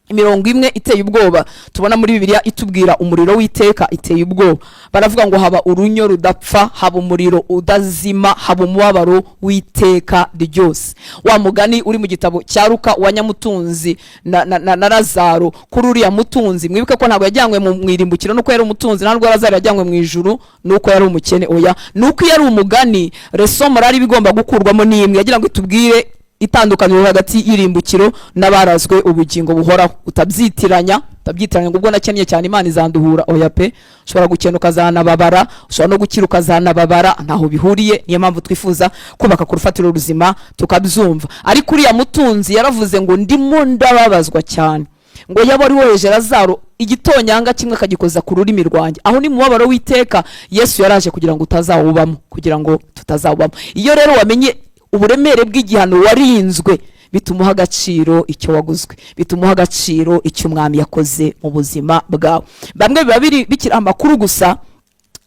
Imirongo imwe iteye ubwoba tubona muri Bibiliya itubwira umuriro w'iteka iteye ubwoba. Baravuga ngo haba urunyo rudapfa, haba umuriro udazima, haba umubabaro w'iteka ryose. Wa mugani uri mu gitabo cya Luka wa nyamutunzi na Lazaro. Kuri uriya mutunzi, mwibuke ko ntabwo yajyanywe mu irimbukiro nuko yari umutunzi, ntabwo Lazaro yajyanywe mu ijuru nuko yari umukene. Oya, nuko iyo ari umugani, leçon morale iba igomba gukurwamo n'imwe, yagira ngo itubwire itandukaniro hagati y'irimbukiro n'abarazwe ubugingo buhoraho. Utabyitiranya, utabyitiranya ngo ubwo nakennye cyane Imana izanduhura. Oya pe, ushobora gukena ukazanababara, ushobora no gukira ukazanababara, ntaho bihuriye. Niyo mpamvu twifuza kubaka ku rufatiro ruzima, tukabyumva. Ariko uriya mutunzi yaravuze ngo ndimo ndababazwa cyane. Ngo yaba ari woheje Lazaro igitonyanga kimwe akagikoza ku rurimi rwanjye. Aho ni mubabaro w'iteka. Yesu yaraje kugira ngo utazawubamo, kugira ngo tutazawubamo. Iyo rero wamenye uburemere bw'igihano warinzwe, bituma uha agaciro icyo waguzwe, bituma uha agaciro icyo Umwami yakoze mu buzima bwawe. Bamwe biba biri bikiri amakuru gusa,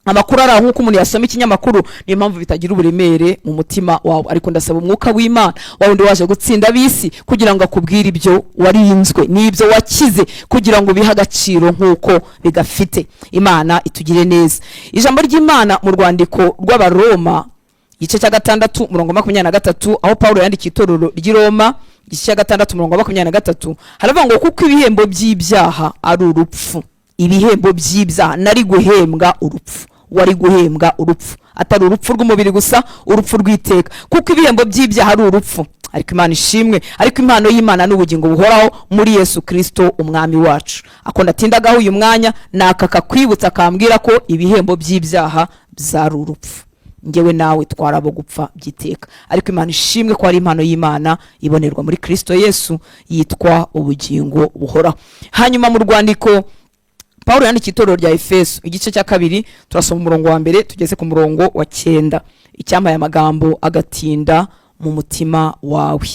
amakuru ari aho nk'uko umuntu yasoma ikinyamakuru. Niyo mpamvu bitagira uburemere mu mutima wawe. Ariko ndasaba Umwuka w'Imana, wa wundi waje gutsinda ab'isi, kugira ngo akubwire ibyo warinzwe n'ibyo wakize, kugira ngo ubihe agaciro nk'uko bigafite. Imana itugire neza. Ijambo ry'Imana mu rwandiko rw'Abaroma, igice cya 6, umurongo 23, aho Pawulo yandikiye itorero ry'i Roma, igice cya 6, umurongo 23, haravuga ngo: "Kuko ibihembo by'ibyaha ari urupfu." Ibihembo by'ibyaha, nari guhembwa urupfu, wari guhembwa urupfu, atari urupfu rw'umubiri gusa, urupfu rw'iteka. Kuko ibihembo by'ibyaha ari urupfu, ariko Imana ishimwe, ariko impano y'Imana ni ubugingo buhoraho muri Yesu Kirisito Umwami wacu. Ako natindagaho uyu mwanya ni aka kakwibutsa, kambwira ko ibihembo by'ibyaha byari urupfu. Ngewe nawe twari abo gupfa by'iteka, ariko Imana ishimwe ko ari impano y'Imana ibonerwa muri Kirisito Yesu yitwa ubugingo buhoraho. Hanyuma mu rwandiko Paul yandikiye itorero rya Efeso, igice cya 2, turasoma umurongo wa 1 tugeze ku murongo wa 9. Icyampa aya magambo agatinda mu mutima wawe.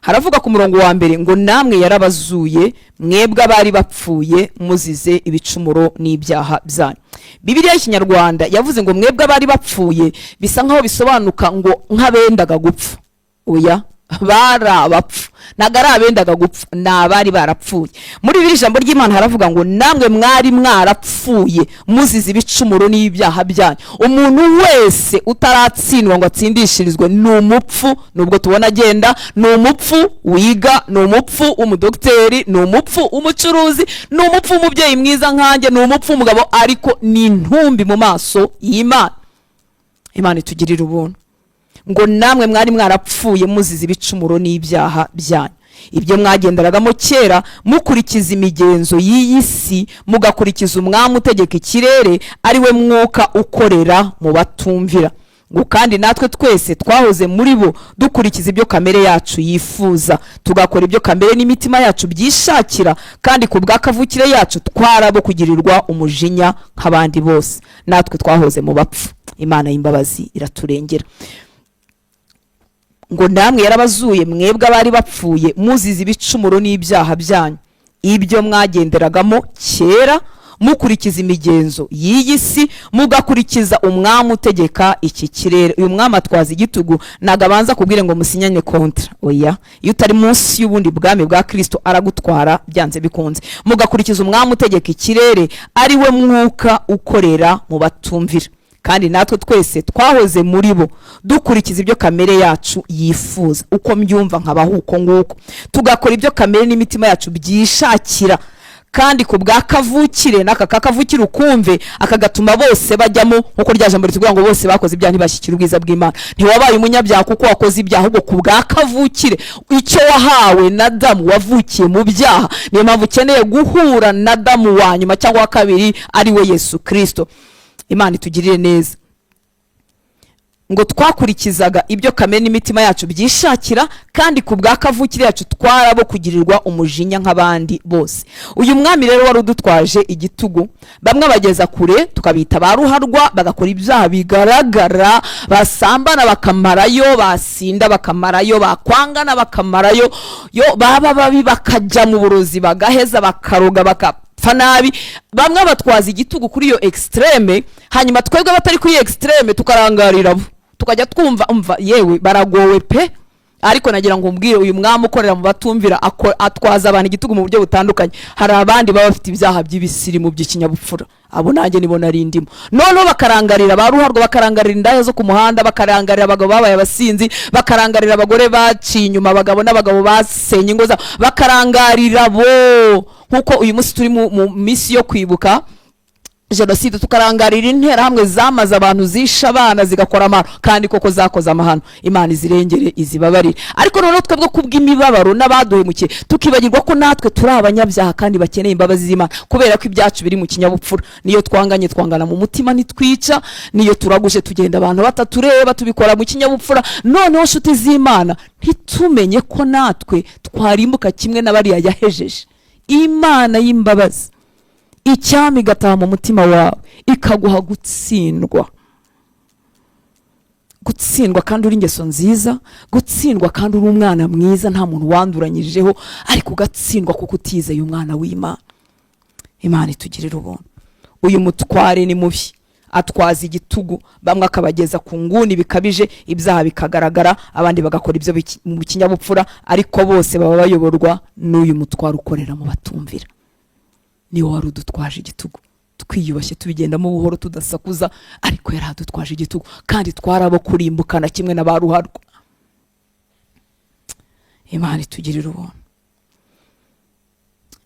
Haravuga ku murongo wa 1 ngo: "Namwe yarabazuye, mwebwe abari bapfuye muzize ibicumuro n'ibyaha byanyu." Bibiliya y'Ikinyarwanda yavuze ngo "mwebwe abari bapfuye", bisa nkaho bisobanuka ngo nk'abendaga gupfa. Oya, bari abapfu, ntabwo ari abendaga gupfa, ni abari barapfuye. Muri bibiri ijambo ry'Imana haravuga ngo: "Namwe mwari mwarapfuye muzize ibicumuro n'ibyaha byanyu." Umuntu wese utaratsindwa ngo atsindishirizwe ni umupfu. Nubwo tubona agenda, ni umupfu wiga, ni umupfu w'umudogiteri, ni umupfu w'umucuruzi, ni umupfu w'umubyeyi mwiza nkanjye, ni umupfu w'umugabo, ariko ni intumbi mu maso y'Imana. Imana itugirire ubuntu. Ngo: "Namwe mwari mwarapfuye muzize ibicumuro n'ibyaha byanyu, ibyo mwagenderagamo kera mukurikiza imigenzo y'iyi si, mugakurikiza umwami utegeka ikirere, ari we mwuka ukorera mu batumvira." Ngo: "Kandi natwe twese twahoze muri bo, dukurikiza ibyo kamere yacu yifuza, tugakora ibyo kamere n'imitima yacu byishakira, kandi ku bwa kavukire yacu twarabo kugirirwa umujinya nk'abandi bose." Natwe twahoze mu bapfu, Imana y'imbabazi iraturengera. Ngo: "Namwe yarabazuye, mwebwe abari bapfuye muzize ibicumuro n'ibyaha byanyu, ibyo mwagenderagamo kera mukurikiza imigenzo y'iyi si, mugakurikiza umwami utegeka iki kirere." Uyu mwami atwaza igitugu, ntabwo abanza kubwire ngo musinyanye contrat. Oya, iyo utari munsi y'ubundi bwami bwa Kirisito aragutwara byanze bikunze. "Mugakurikiza umwami utegeka ikirere, ari we mwuka ukorera mu batumvira. Kandi natwe twese twahoze muri bo, dukurikiza ibyo kamere yacu yifuza." Uko mbyumva nkabaho uko nguko, "tugakora ibyo kamere n'imitima yacu byishakira, kandi ku bwa kavukire," n'aka kakavukire ukumve, akagatuma bose bajyamo, nk'uko rya jambo ritubwira ngo bose bakoze ibyaha ntibashyikire ubwiza bw'Imana. Ntiwabaye umunyabyaha kuko wakoze ibyaha, ahubwo ku bwa kavukire, icyo wahawe na Adamu, wavukiye mu byaha. Niyo mpamvu ukeneye guhura na Adamu wa nyuma cyangwa wa kabiri, ari we Yesu Kirisito. Imana itugirire neza. Ngo: "Twakurikizaga ibyo kamere n'imitima yacu byishakira, kandi ku bwa kavukire yacu twarabo kugirirwa umujinya nk'abandi bose." Uyu mwami rero wari udutwaje igitugu, bamwe bageza kure tukabita ba ruharwa, bagakora ibyaha bigaragara, basambana bakamarayo, basinda bakamarayo, bakwangana bakamarayo, yo baba babi bakajya mu burozi bagaheza, bakaroga bakapfa nabi. Bamwe batwaza igitugu kuri iyo extrême, hanyuma twebwe abatari kuri iyo extrême tukarangarira bo, tukajya twumva umva yewe baragowe pe. Ariko nagira ngo umbwire, uyu mwami ukorera mu batumvira atwaza abantu igitugu mu buryo butandukanye. Hari abandi baba bafite ibyaha by'ibisirimu by'ikinyabupfura, abo nanjye nibo nari ndimo. Noneho bakarangarira ba ruharwa, bakarangarira indaya zo ku muhanda, bakarangarira abagabo babaye abasinzi, bakarangarira abagore baciye inyuma abagabo n'abagabo basenye ingo zabo, bakarangarira bo, nk'uko uyu munsi turi mu minsi yo kwibuka jenoside, tukarangarira interahamwe zamaze abantu, zishe abana, zigakora amahano, kandi koko zakoze amahano. Imana izirengere, izibabarire. Ariko noneho twebwe kubw'imibabaro n'abaduhemukiye tukibagirwa ko natwe turi abanyabyaha kandi bakeneye imbabazi z'Imana, kubera ko ibyacu biri mu kinyabupfura. Niyo twanganye twangana mu mutima, ntitwica. Niyo turaguje tugenda abantu batatureba, tubikora mu kinyabupfura. Noneho nshuti z'Imana, ntitumenye ko natwe twarimbuka kimwe n'abariya yahejeje. Imana y'imbabazi icyama igataha mu mutima wawe, ikaguha gutsindwa, gutsindwa kandi uri ingeso nziza, gutsindwa kandi uri umwana mwiza, nta muntu wanduranyijeho, ariko ugatsindwa kuko utizeye umwana w'Imana. Imana itugirira ubuntu. Uyu mutware ni mubi, atwaza igitugu, bamwe akabageza ku nguni bikabije, ibyaha bikagaragara, abandi bagakora ibyo mu kinyabupfura, ariko bose baba bayoborwa n'uyu mutware ukorera mu batumvira. Niwe wari udutwaje igitugu, twiyubashye, tubigendamo buhoro, tudasakuza, ariko yari adutwaje igitugu, kandi twari abo kurimbukana kimwe na ba ruharwa. Imana itugirira ubuntu.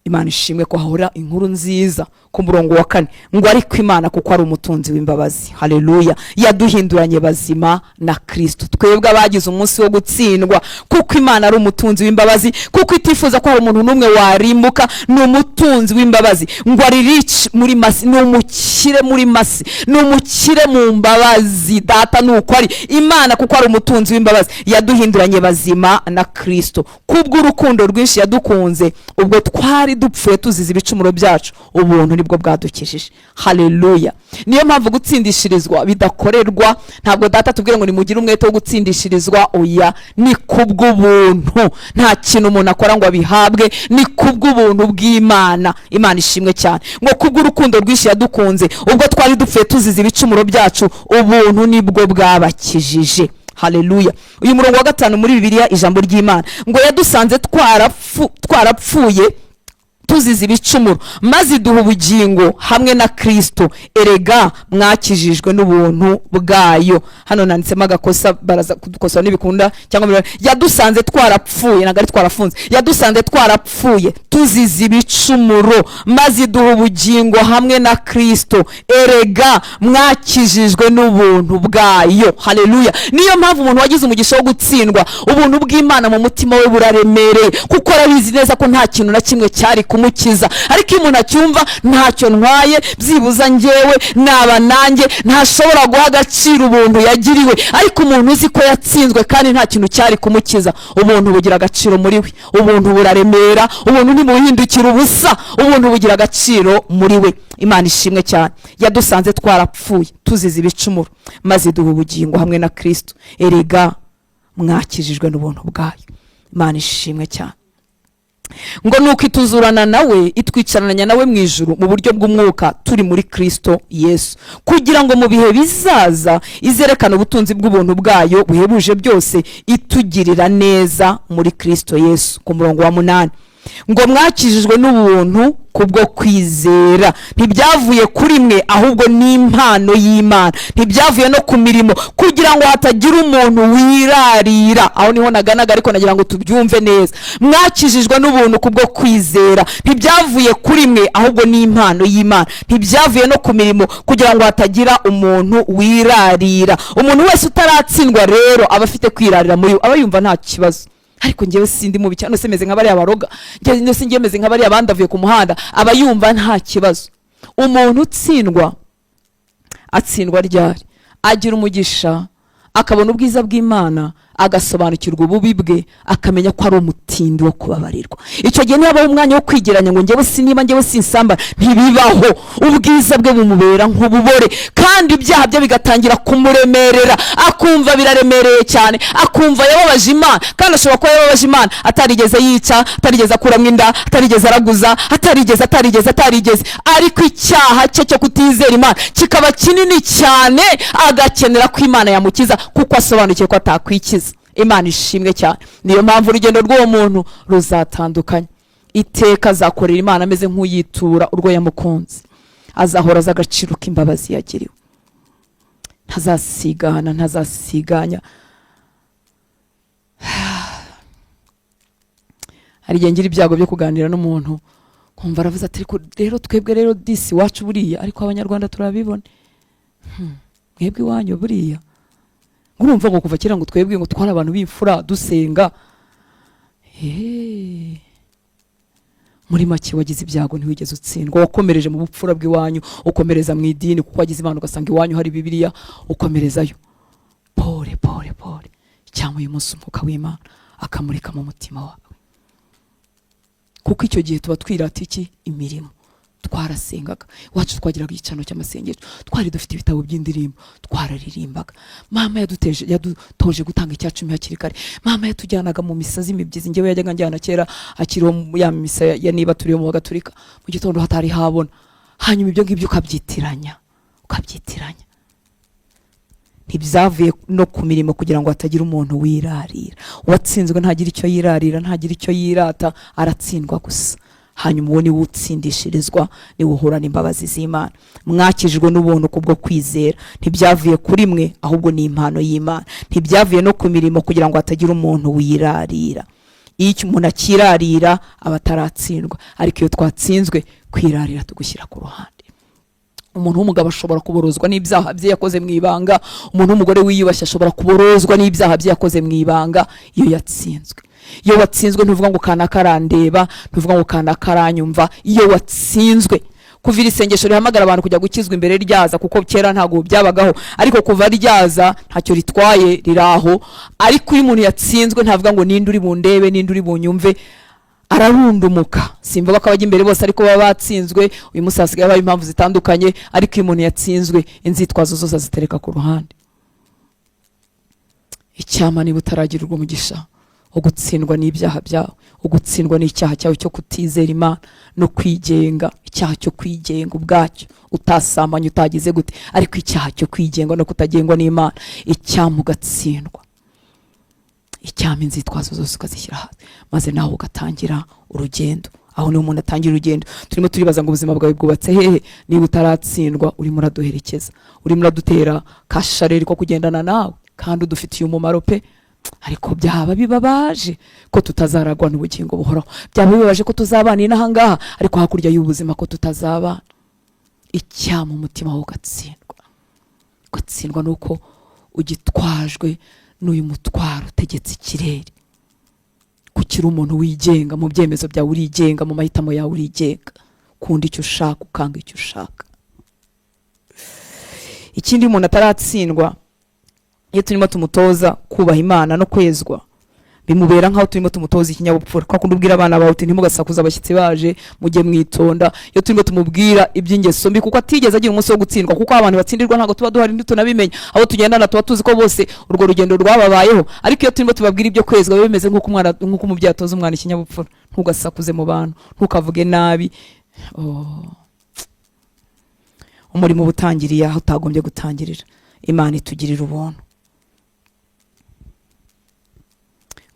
Imana ishimwe ko hahora inkuru nziza. Ku murongo wa 4 ngo: "Ariko Imana, kuko ari umutunzi w'imbabazi," haleluya, "yaduhinduranye bazima na Kristo, twebwe abagize umunsi wo gutsindwa." Kuko Imana ari umutunzi w'imbabazi, kuko itifuza ko hari umuntu n'umwe warimbuka, ni umutunzi w'imbabazi. Ngo ari rich muri mercy, ni umukire muri mercy, ni umukire mu mbabazi. Data ni uko ari Imana, kuko ari umutunzi w'imbabazi, yaduhinduranye bazima na Kristo. Kubw'urukundo rwinshi yadukunze, ubwo twari dupfuye tuzize ibicumuro byacu, ubuntu nibwo bwadukijije. Haleluya! Niyo mpamvu gutsindishirizwa bidakorerwa. Ntabwo Data tubwire ngo nimugire umwete wo gutsindishirizwa. Oya, ni kubw'ubuntu. Nta kintu umuntu akora ngo abihabwe, ni kubw'ubuntu bw'Imana. Imana ishimwe cyane. Ngo kubw'urukundo rwinshi yadukunze, ubwo twari dupfuye tuzize ibicumuro byacu, ubuntu nibwo bwabakijije. Haleluya! Uyu murongo wa 5 muri Bibiliya, ijambo ry'Imana ngo: "Yadusanze twarapfuye tuzize ibicumuro, maze iduha ubugingo hamwe na Kristo. Erega mwakijijwe n'ubuntu bwayo." Hano nanditsemo agakosa, baraza kudukosora nibikunda cyangwa yadusanze twarapfuye, ntabwo ari twarafunze. Yadusanze twarapfuye tuzize ibicumuro, maze iduha ubugingo hamwe na Kristo. Erega mwakijijwe n'ubuntu bwayo. Haleluya! Niyo mpamvu umuntu wagize umugisha wo gutsindwa, ubuntu bw'Imana mu mutima we buraremereye, kuko arabizi neza ko nta kintu na kimwe cyari kumukiza. Ariko iyo umuntu acyumva ntacyo ntwaye, byibuza njyewe naba nanjye, ntashobora guha agaciro ubuntu yagiriwe. Ariko umuntu uzi ko yatsinzwe kandi nta kintu cyari kumukiza, ubuntu bugira agaciro muri we. Ubuntu buraremera, ubuntu ntibuhindukira ubusa, ubuntu bugira agaciro muri we. Imana ishimwe cyane. Yadusanze twarapfuye tuzize ibicumuro, maze iduha ubugingo hamwe na Kristo. Erega mwakijijwe n'ubuntu bwayo. Imana ishimwe cyane. Ngo nuko ituzurana nawe, itwicaranya nawe mu ijuru mu buryo bw'umwuka, turi muri Kristo Yesu, kugira ngo mu bihe bizaza izerekane ubutunzi bw'ubuntu bwayo buhebuje byose, itugirira neza muri Kristo Yesu. Ku murongo wa 8 ngo: "Mwakijijwe n'ubuntu kubwo kwizera. Ntibyavuye kuri mwe, ahubwo ni impano y'Imana. Ntibyavuye no ku mirimo, kugira ngo hatagira umuntu wirarira." Aho niho naganaga, ariko nagira ngo tubyumve neza. Mwakijijwe n'ubuntu kubwo kwizera. Ntibyavuye kuri mwe, ahubwo ni impano y'Imana. Ntibyavuye no ku mirimo, kugira ngo hatagira umuntu wirarira. Umuntu wese utaratsindwa rero aba afite kwirarira muri we, aba yumva nta kibazo. Ariko njyewe sindi mubi cyane, se meze nka bariya baroga, njyewe se njyewe meze nka bariya bandavuye ku muhanda, aba yumva nta kibazo. Umuntu utsindwa atsindwa ryari? Agira umugisha akabona ubwiza bw'Imana, agasobanukirwa ububi bwe, akamenya ko ari umutindi wo kubabarirwa. Icyo gihe ntihabaho umwanya wo kwigeranya ngo njyewe si niba njyewe sinsamba, ntibibaho. Ubwiza bwe bumubera nk'ububore, kandi ibyaha bye bigatangira kumuremerera, akumva biraremereye cyane, akumva yababaje Imana. Kandi ashobora kuba yababaje Imana atarigeze yica, atarigeze akuramo inda, atarigeze araguza, atarigeze, atarigeze, atarigeze, ariko icyaha cye cyo kutizera Imana kikaba kinini cyane, agakenera ko Imana yamukiza, kuko asobanukiwe ko atakwikiza. Imana ishimwe cyane. Niyo mpamvu urugendo rw'uwo muntu ruzatandukanye. Iteka azakorera Imana ameze nk'uyitura urwo yamukunze. Azahora azi agaciro k'imbabazi yagiriwe, ntazasigana, ntazasiganya. Hari igihe ngira ibyago byo kuganira n'umuntu, nkumva aravuze ati: "Ariko rero twebwe rero disi iwacu buriya, ariko Abanyarwanda turabibona. Mwebwe iwanyu buriya," urumva ngo kuva kera ngo twebwe ngo twari abantu b'imfura, dusenga. Muri make, wagize ibyago ntiwigeze utsindwa, wakomereje mu bupfura bw'iwanyu, ukomereza mu idini, kuko wagize Imana ugasanga iwanyu hari Bibiliya, ukomerezayo. Pole pole pole. Cyangwa uyu munsi Umwuka w'Imana akamurika mu mutima wawe. Kuko icyo gihe tuba twirata iki? Imirimo. Twarasengaga iwacu, twagiraga igicano cy'amasengesho, twari dufite ibitabo by'indirimbo, twararirimbaga. Mama yaduteje, yadutoje gutanga icyacumi hakiri kare. Mama yatujyanaga mu misa z'imibyizi. Njyewe yajyaga njyana kera akiriho ya misa ya niba turiyo mu Bagatulika, mu gitondo hatari habona. Hanyuma ibyo ngibyo ukabyitiranya. Ntibyavuye no ku mirimo, kugira ngo hatagira umuntu wirarira. Uwatsinzwe ntagira icyo yirarira, ntagira icyo yirata, aratsindwa gusa. Hanyuma uwo niwe utsindishirizwa, niwe uhura n'imbabazi z'Imana. Mwakijwe n'ubuntu kubwo kwizera, ntibyavuye kuri mwe, ahubwo ni impano y'Imana. Ntibyavuye no ku mirimo, kugira ngo hatagira umuntu wirarira. Iyo icyo umuntu akirarira aba ataratsindwa, ariko iyo twatsinzwe, kwirarira tugushyira ku ruhande. Umuntu w'umugabo ashobora kuborozwa n'ibyaha bye yakoze mu ibanga. Umuntu w'umugore wiyubashye ashobora kuborozwa n'ibyaha bye yakoze mu ibanga iyo yatsinzwe. Iyo watsinzwe ntuvuga ngo kanaka arandeba, ntuvuga ngo kanaka aranyumva. Iyo watsinzwe, kuva iri sengesho rihamagara abantu kujya gukizwa imbere ryaza, kuko kera ntabwo byabagaho, ariko kuva ryaza ntacyo ritwaye, riraho. Ariko iyo umuntu yatsinzwe ntavuga ngo ninde uri bundebe, ninde uri bunyumve, ararundumuka. Simvuga ko abajya imbere bose ariko baba batsinzwe. Uyu munsi hasigaye habaho impamvu zitandukanye, ariko iyo umuntu yatsinzwe inzitwazo zose azitereka ku ruhande. Icyama niba utaragirirwa umugisha wo gutsindwa n'ibyaha byawe, wo gutsindwa n'icyaha cyawe cyo kutizera Imana no kwigenga, icyaha cyo kwigenga ubwacyo, utasambanye, utagize gute, ariko icyaha cyo kwigenga no kutagengwa n'Imana, icyama ugatsindwa, icyama inzitwazo zose ukazishyira hasi, maze nawe ugatangira urugendo. Aho niho umuntu atangira urugendo. Turimo turibaza ngo ubuzima bwawe bwubatse hehe? Niba utaratsindwa, urimo uraduherekeza, urimo uradutera kashareri ko kugendana nawe, kandi udufitiye umumaro pe. Ariko byaba bibabaje ko tutazaragwa n'ubugingo buhoraho, byaba bibabaje ko tuzabana inaha ngaha, ariko hakurya y'ubuzima ko tutazabana. Icyama umutima wawe ugatsindwa, ugatsindwa nuko ugitwajwe n'uyu mutwaro utegetse ikirere. Kukiri umuntu wigenga mu byemezo byawe, urigenga mu mahitamo yawe, urigenga, ukunda icyo ushaka, ukanga icyo ushaka. Ikindi, umuntu ataratsindwa, iyo turimo tumutoza kubaha Imana no kwezwa, bimubera nk'aho turimo tumutoza ikinyabupfura. Kwa kundi ubwira abana bawe uti ntimugasakuze abashyitsi baje, mujye mwitonda. Iyo turimo tumubwira iby'ingeso mbi, kuko atigeze agira umunsi wo gutsindwa, kuko abantu batsindirwa ntabwo tuba duhari, ntitunabimenya. Abo tugendana tuba tuzi ko bose urwo rugendo rwababayeho. Ariko iyo turimo tubabwira ibyo kwezwa, biba bimeze nk'uko umwana, nk'uko umubyeyi atoza umwana ikinyabupfura: ntugasakuze mu bantu, ntukavuge nabi. Oh. Umurimo uba utangiriye aho utagombye gutangirira. Imana itugirira ubuntu.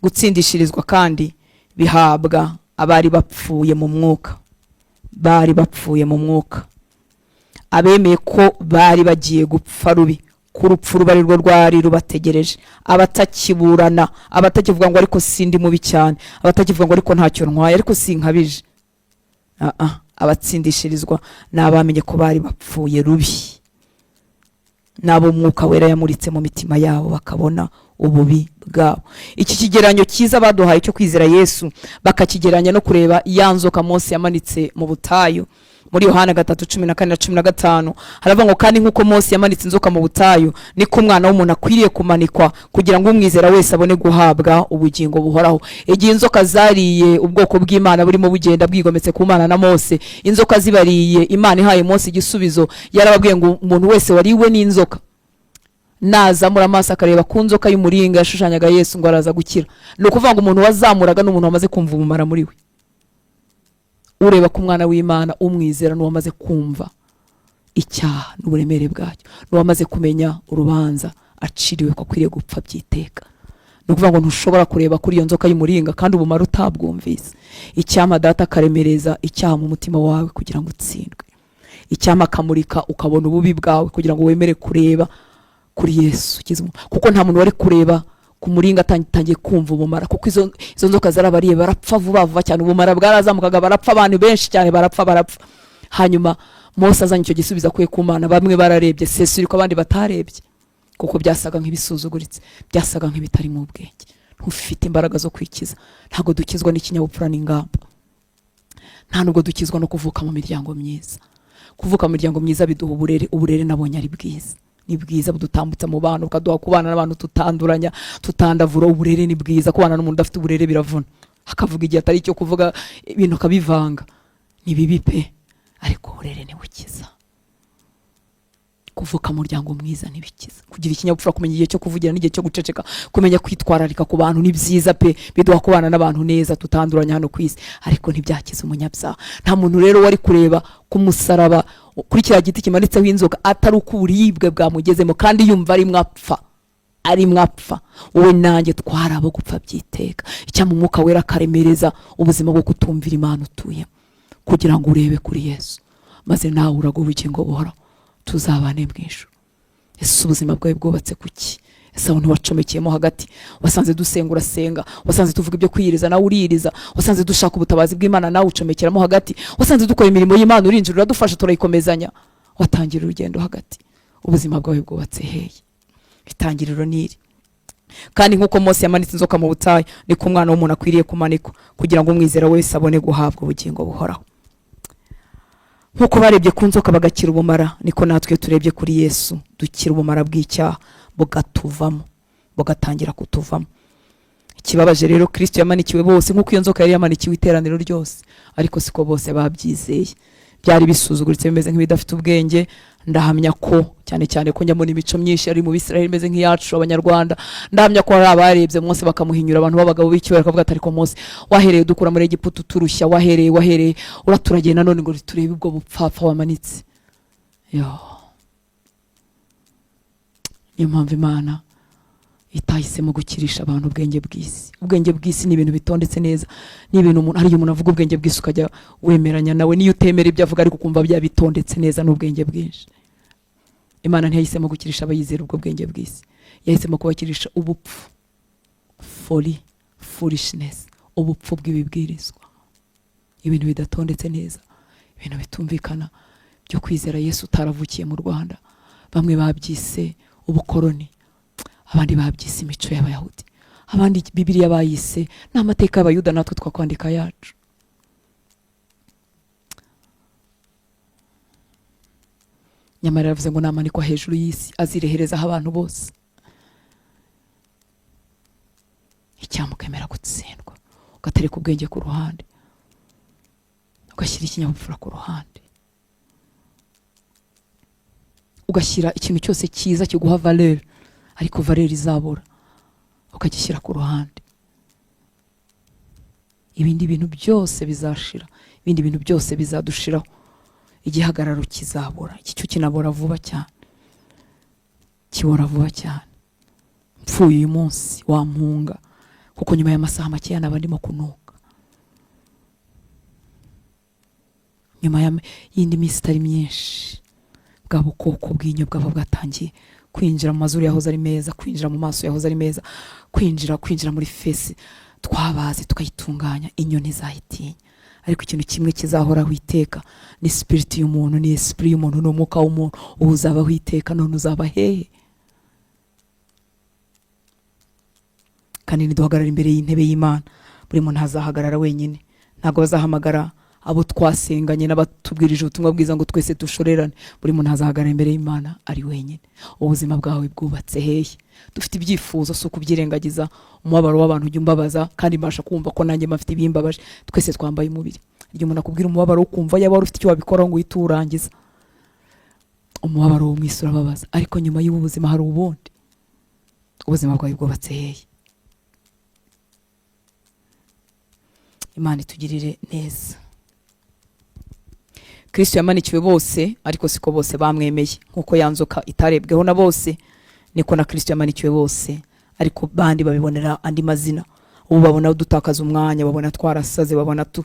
Gutsindishirizwa kandi bihabwa abari bapfuye mu mwuka, bari bapfuye mu mwuka, abemeye ko bari bagiye gupfa rubi, ko urupfu ruba ari rwo rwari rubategereje, abatakiburana, abatakivuga ngo ariko sindi mubi cyane, abatakivuga ngo ariko ntacyo ntwaye, ariko sinkabije. Ah, ah, abatsindishirizwa ni abamenye ko bari bapfuye rubi, n'abo Umwuka Wera yamuritse mu mitima yabo bakabona ububi bwabo. Iki kigeranyo cyiza baduhaye cyo kwizera Yesu, bakakigeranya no kureba ya nzoka Mose yamanitse mu butayu. Muri Yohana 3:14 na 15 haravuga ngo: "Kandi nk'uko Mose yamanitse inzoka mu butayu, niko Umwana w'umuntu akwiriye kumanikwa, kugira ngo umwizera wese abone guhabwa ubugingo buhoraho." Igihe inzoka zariye ubwoko bw'Imana burimo bugenda bwigometse ku Mana na Mose, inzoka zibariye, Imana ihaye Mose igisubizo, yarababwiye ngo umuntu wese wariwe n'inzoka nazamura amaso akareba ku nzoka y'umuringa yashushanyaga Yesu, ngo araza gukira. Ni ukuvuga ngo umuntu wazamuraga ni umuntu wamaze kumva ubumara muri we. Ureba ku Mwana w'Imana, umwizera, n'uwamaze kumva icyaha n'uburemere bwacyo, n'uwamaze kumenya urubanza aciriwe, ko akwiriye gupfa byiteka. Ni ukuvuga ngo ntushobora kureba kuri iyo nzoka y'umuringa kandi ubumara utabwumvise. Icyama Data akaremereza icyaha mu mutima wawe kugira ngo utsindwe. Icyama akamurika ukabona ububi bwawe kugira ngo wemere kureba kuri Yesu ukiza umuntu. Kuko nta muntu wari kureba ku muringa atangiye kumva ubumara, kuko izo nzoka zarabariye barapfa vuba vuba cyane. Ubumara bwarazamukaga barapfa, abantu benshi cyane barapfa, barapfa. Hanyuma Mose azanye icyo gisubizo akuye ku Mana, bamwe bararebye sesuri ko abandi batarebye, kuko byasaga nk'ibisuzuguritse, byasaga nk'ibitarimo ubwenge. Ntufite imbaraga zo kwikiza. Ntabwo dukizwa n'ikinyabupfura n'ingamba, nta nubwo dukizwa no kuvuka mu miryango myiza. Kuvuka mu miryango myiza biduha uburere. Uburere nabonye ari bwiza, ni bwiza, budutambutsa mu bantu, bukaduha kubana n'abantu tutanduranya, tutandavura. Uburere ni bwiza. Kubana n'umuntu udafite uburere biravuna. Akavuga igihe atari icyo kuvuga, ibintu akabivanga. Ni bibi pe, ariko uburere ntibukiza. Kuvuka mu muryango mwiza ntibikiza. Kugira ikinyabupfura, kumenya igihe cyo kuvugira n'igihe cyo guceceka, kumenya kwitwararika ku bantu ni byiza pe, biduha kubana n'abantu neza tutanduranya hano ku isi, ariko ntibyakiza umunyabyaha. Nta muntu rero wari kureba ku musaraba, kuri kiriya giti kimanitseho inzoka, atari uko uburibwe bwamugezemo kandi yumva arimo apfa, arimo apfa. Wowe nanjye twari abo gupfa byiteka. Icyampa Umwuka Wera akaremereza ubuzima bwo kutumvira Imana utuyemo, kugira ngo urebe kuri Yesu, maze nawe uraga ubugingo buhoraho, tuzabane mu ijuru. Ese ubuzima bwawe bwubatse kuki? Ese aho ntiwacomekeyemo hagati? Wasanze dusenga, urasenga. Wasanze tuvuga ibyo kwiyiriza, nawe uriyiriza. Wasanze dushaka ubutabazi bw'Imana, nawe ucomekeramo hagati. Wasanze dukora imirimo y'Imana, urinjira uradufasha, turayikomezanya. Watangira urugendo hagati. Ubuzima bwawe bwubatse hehe? Itangiriro niri. Kandi nk'uko Mose yamanitse inzoka mu butayu, niko Umwana w'umuntu akwiriye kumanikwa, kugira ngo umwizera wese abone guhabwa ubugingo buhoraho. Nk'uko barebye ku nzoka bagakira ubumara, niko natwe iyo turebye kuri Yesu dukira ubumara bw'icyaha, bugatuvamo, bugatangira kutuvamo. Ikibabaje rero, Kirisito yamanikiwe bose nk'uko iyo nzoka yari yamanikiwe iteraniro ryose, ariko siko bose babyizeye. Byari bisuzuguritse, bimeze nk'ibidafite ubwenge. Ndahamya ko, cyane cyane ko njya mbona imico myinshi yari mu Bisirayeli imeze nk'iyacu Abanyarwanda, ndahamya ko hari abarebye Mose bakamuhinyura, abantu b'abagabo b'icyubahiro, bakavuga ati: "Ariko Mose, wahereye dukura muri Egiputa uturushya, wahereye uraturagiye, nanone ngo turebe ubwo bupfapfa wamanitse." Yo, niyo mpamvu Imana itahisemo gukirisha abantu ubwenge bw'isi. Ubwenge bw'isi ni ibintu bitondetse neza, ni ibintu umuntu, hari igihe umuntu avuga ubwenge bw'isi ukajya wemeranya nawe, niyo utemera ibyo avuga, ariko ukumva bya bitondetse neza n'ubwenge bwinshi. Imana ntiyahisemo gukirisha abayizera ubwo bwenge bw'isi, yahisemo kubakirisha ubupfu, folly, foolishness, ubupfu bw'ibibwirizwa, ibintu bidatondetse neza, ibintu bitumvikana byo kwizera Yesu utaravukiye mu Rwanda. Bamwe babyise ubukoroni, abandi babyise imico y'Abayahudi, abandi Bibiliya bayise n'amateka y'Abayuda, natwe twakwandika yacu. Nyamara yaravuze ngo namanikwa hejuru y'isi azireherezaho abantu bose. Icyampa ukemera gutsindwa, ugatereka ubwenge ku ruhande, ugashyira ikinyabupfura ku ruhande, ugashyira ikintu cyose cyiza kiguha valeur, ariko valeur izabura, ukagishyira ku ruhande. Ibindi bintu byose bizashira, ibindi bintu byose bizadushiraho, igihagararo kizabura. Iki cyo kinabora vuba cyane, kibora vuba cyane. Mpfuye uyu munsi wampunga, kuko nyuma y'amasaha makeya naba ndimo kunuka. Nyuma y'indi minsi itari myinshi, bwa bukoko bw'inyo bwaba bwatangiye kwinjira mu mazuru yahoze ari meza, kwinjira mu maso yahoze ari meza, kwinjira muri face twabaze tukayitunganya, inyo ntizayitinya. Ariko ikintu kimwe kizahoraho iteka ni spirit y'umuntu, ni esprit y'umuntu, ni umwuka w'umuntu. Ubu uzabaho iteka, none uzaba hehe? Kandi niduhagarara imbere y'intebe y'Imana, buri muntu azahagarara wenyine. Ntabwo bazahamagara abo twasenganye n'abatubwirije ubutumwa bwiza ngo twese dushorerane. Buri muntu azahagarara imbere y'Imana ari wenyine. Ubuzima bwawe bwubatse hehe? Dufite ibyifuzo, si ukubyirengagiza. Umubabaro w'abantu ujya umbabaza, kandi mbasha kumva ko nanjye mfite ibimbabaje. Twese twambaye umubiri. Igihe umuntu akubwira umubabaro, ukumva yaba wari ufite icyo wabikoraho ngo uhite uwurangiza. Umubabaro wo mu isi urababaza, ariko nyuma y'ubu buzima hari ubundi. Ubuzima bwawe bwubatse hehe? Imana itugirire neza. Kristo yamanikiwe bose, ariko siko bose bamwemeye. Nk'uko ya nzoka itarebweho na bose, niko na Kristo yamanikiwe bose, ariko bandi babibonera andi mazina. Ubu babona dutakaza umwanya, babona twarasaze, babona tu.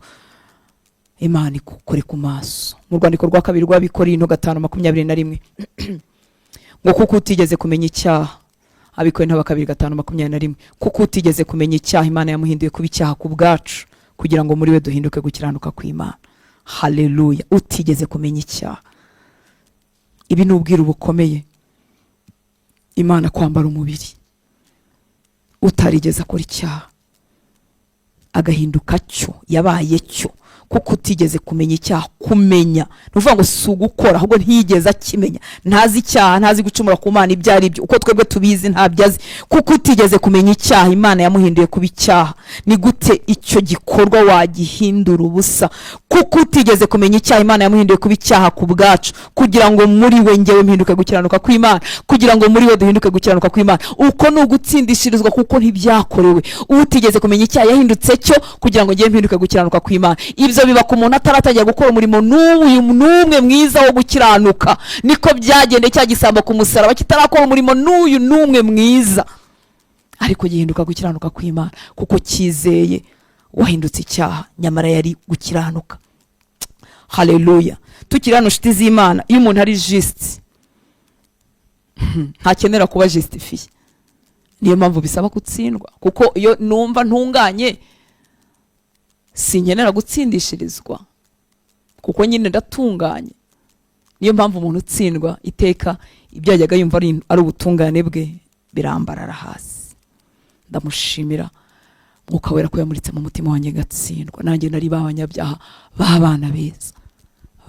Imana ikukore ku maso. Mu rwandiko rwa kabiri rw'Abikorinto 5:21 ngo: "Kuko utigeze kumenya icyaha." Abikorinto ba kabiri 5:21: "Kuko utigeze kumenya icyaha, Imana yamuhinduye kuba icyaha ku bwacu, kugira ngo muri we duhinduke gukiranuka kw'Imana." Haleluya! Utigeze kumenya icyaha. Ibi ni ubwiru bukomeye. Imana kwambara umubiri, utarigeze akora icyaha agahinduka cyo, yabaye cyo Kuko utigeze kumenya icyaha, kumenya ni ukuvuga ngo si ugukora, ahubwo ntiyigeze akimenya, ntazi icyaha, ntazi gucumura ku Mana ibyo ari byo, uko twebwe tubizi ntabyo azi. Kuko utigeze kumenya icyaha, Imana yamuhinduye kuba icyaha. Ni gute icyo gikorwa wagihindura ubusa? Kuko utigeze kumenya icyaha, Imana yamuhinduye kuba icyaha ku bwacu, kugira ngo muri we ngewe mpinduke gukiranuka kw'Imana, kugira ngo muri we duhinduke gukiranuka kw'Imana. Uko ni ugutsindishirizwa, kuko ntibyakorewe. Utigeze kumenya icyaha yahindutse cyo kugira ngo ngewe mpinduke gukiranuka kw'Imana. Ibyo biba ku muntu ataratangira gukora umurimo n'uyu n'umwe mwiza wo gukiranuka. Niko byagendeye cya gisambo ku musaraba, kitarakora umurimo n'uyu n'umwe mwiza, ariko gihinduka gukiranuka kw'Imana kuko cyizeye wahindutse icyaha nyamara yari gukiranuka. Haleluya! Tukiri hano, nshuti z'Imana, iyo umuntu ari juste ntakenera kuba justifié. Niyo mpamvu bisaba gutsindwa, kuko iyo numva ntunganye sinkenera gutsindishirizwa, kuko nyine ndatunganye. Niyo mpamvu umuntu utsindwa iteka ibyo yajyaga yumva ari ubutungane bwe birambarara hasi. Ndamushimira Mwuka Wera ko yamuritse mu mutima wanjye ngatsindwa. Nanjye nari ba banyabyaha, b'abana beza,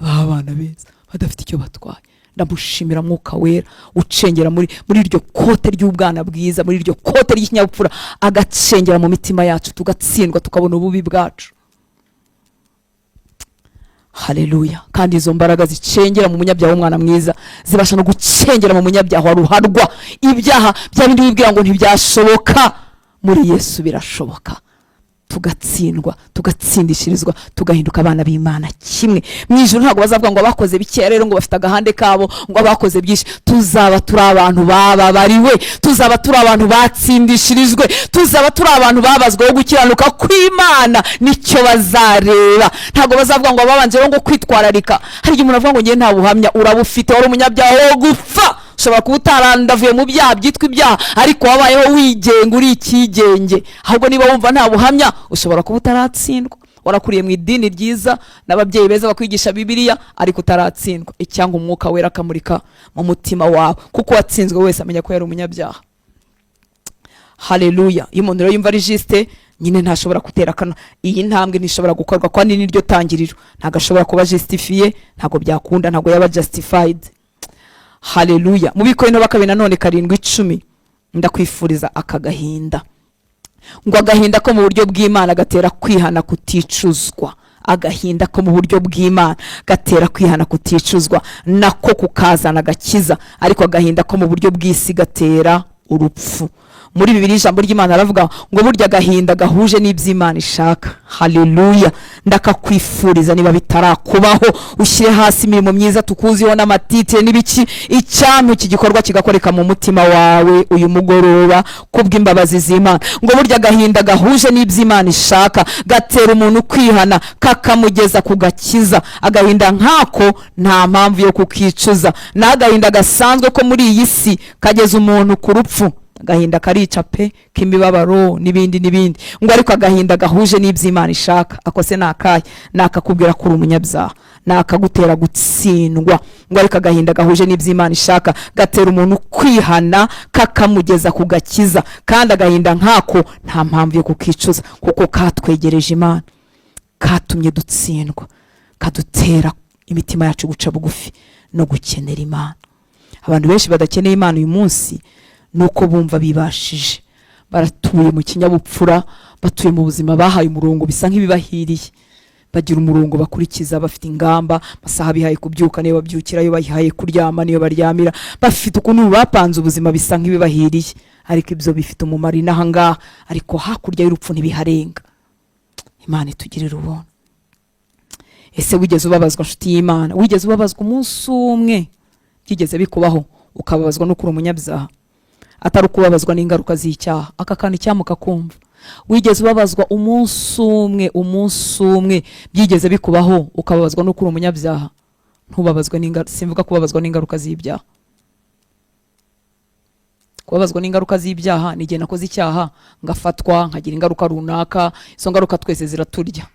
b'abana beza badafite icyo batwaye. Ndamushimira Mwuka Wera ucengera muri iryo kote ry'ubwana bwiza, muri iryo kote ry'ikinyabupfura, agacengera mu mitima yacu, tugatsindwa, tukabona ububi bwacu. Haleluya! Kandi izo mbaraga zicengera mu munyabyaha w'umwana mwiza zibasha no gucengera mu munyabyaha wa ruharwa. Ibyaha bya bindi wibwira ngo ntibyashoboka, muri Yesu birashoboka. Tugatsindwa, tugatsindishirizwa, tugahinduka abana b'Imana kimwe. Mu ijuru ntabwo bazavuga ngo abakoze bikeya rero ngo bafite agahande kabo, ngo abakoze byinshi. Tuzaba turi abantu bababariwe, tuzaba turi abantu batsindishirijwe, tuzaba turi abantu babazweho gukiranuka kw'Imana. Nicyo bazareba. Ntabwo bazavuga ngo ababanje rero ngo kwitwararika. Hari igihe umuntu avuga ngo ngewe nta buhamya. Urabufite, wari umunyabyaha wo gupfa. Ushobora kuba utarandavuye mu byaha byitwa ibyaha, ariko wabayeho wigenga, uri ikigenge. Ahubwo niba wumva nta buhamya, ushobora kuba utaratsindwa. Warakuriye mu idini ryiza n'ababyeyi beza bakwigisha Bibiliya, ariko utaratsindwa. Icyangwa Umwuka Wera akamurika mu mutima wawe, kuko uwatsinzwe wese amenya ko yari umunyabyaha. Haleluya! Iyo umuntu rero yumva ari juste nyine, ntashobora gutera kano, iyi ntambwe ntishobora gukorwa, kuko ni niryo tangiriro. Ntabwo ashobora kuba justifié, ntabwo byakunda, ntabwo yaba justified. Haleluya! Mu Bikorinto ba Kabiri nanone 7:10, ndakwifuriza aka gahinda, ngo agahinda ko mu buryo bw'Imana gatera kwihana kuticuzwa. Agahinda ko mu buryo bw'Imana gatera kwihana kuticuzwa, nako kukazana agakiza, ariko agahinda ko mu buryo bw'isi gatera urupfu. Muri Bibiri ijambo ry'Imana aravuga ngo burya agahinda gahuje n'iby'Imana ishaka. Haleluya! Ndakakwifuriza. Niba bitarakubaho, ushyire hasi imirimo myiza tukuziho n'amatitire n'ibiki. Icyampa iki gikorwa kigakoreka mu mutima wawe uyu mugoroba kubw'imbabazi z'Imana. Ngo burya agahinda gahuje n'iby'Imana ishaka gatera umuntu kwihana, kakamugeza ku gakiza. Agahinda nk'ako nta mpamvu yo kukicuza. N'agahinda gasanzwe ko muri iyi si kageza umuntu ku rupfu. Agahinda karica pe, k'imibabaro n'ibindi n'ibindi. Ngo ariko agahinda gahuje n'iby'Imana ishaka, ako se ni akahe? Ni akakubwira ko uri umunyabyaha, ni akagutera gutsindwa. Ngo ariko agahinda gahuje n'iby'Imana ishaka gatera umuntu kwihana, kakamugeza ku gakiza. Kandi agahinda nk'ako nta mpamvu yo kukicuza, kuko katwegereje Imana, katumye dutsindwa, kadutera imitima yacu guca bugufi no gukenera Imana. Abantu benshi badakeneye Imana uyu munsi ni uko bumva bibashije, baratuye mu kinyabupfura, batuye mu buzima bahaye umurongo, bisa nk'ibibahiriye, bagira umurongo bakurikiza, bafite ingamba, amasaha bihaye kubyuka niyo babyukira, ayo bayihaye kuryama niyo baryamira, bafite ukuntu bapanze ubuzima, bisa nk'ibibahiriye. Ariko ibyo bifite umumaro inaha ngaha, ariko hakurya y'urupfu ntibiharenga. Imana itugirire ubuntu. Ese wigeze ubabazwa, nshuti y'Imana? Wigeze ubabazwa umunsi umwe? Byigeze bikubaho ukababazwa no uri umunyabyaha, atari ukubabazwa n'ingaruka z'icyaha? Aka kantu icyamuka kumva. Wigeze ubabazwa umunsi umwe, umunsi umwe byigeze bikubaho ukababazwa no uri umunyabyaha, ntubabazwe n'ingaruka? Simvuga kubabazwa n'ingaruka z'ibyaha. Kubabazwa n'ingaruka z'ibyaha ni igihe nakoze icyaha ngafatwa, nkagira ingaruka runaka. Izo ngaruka twese ziraturya.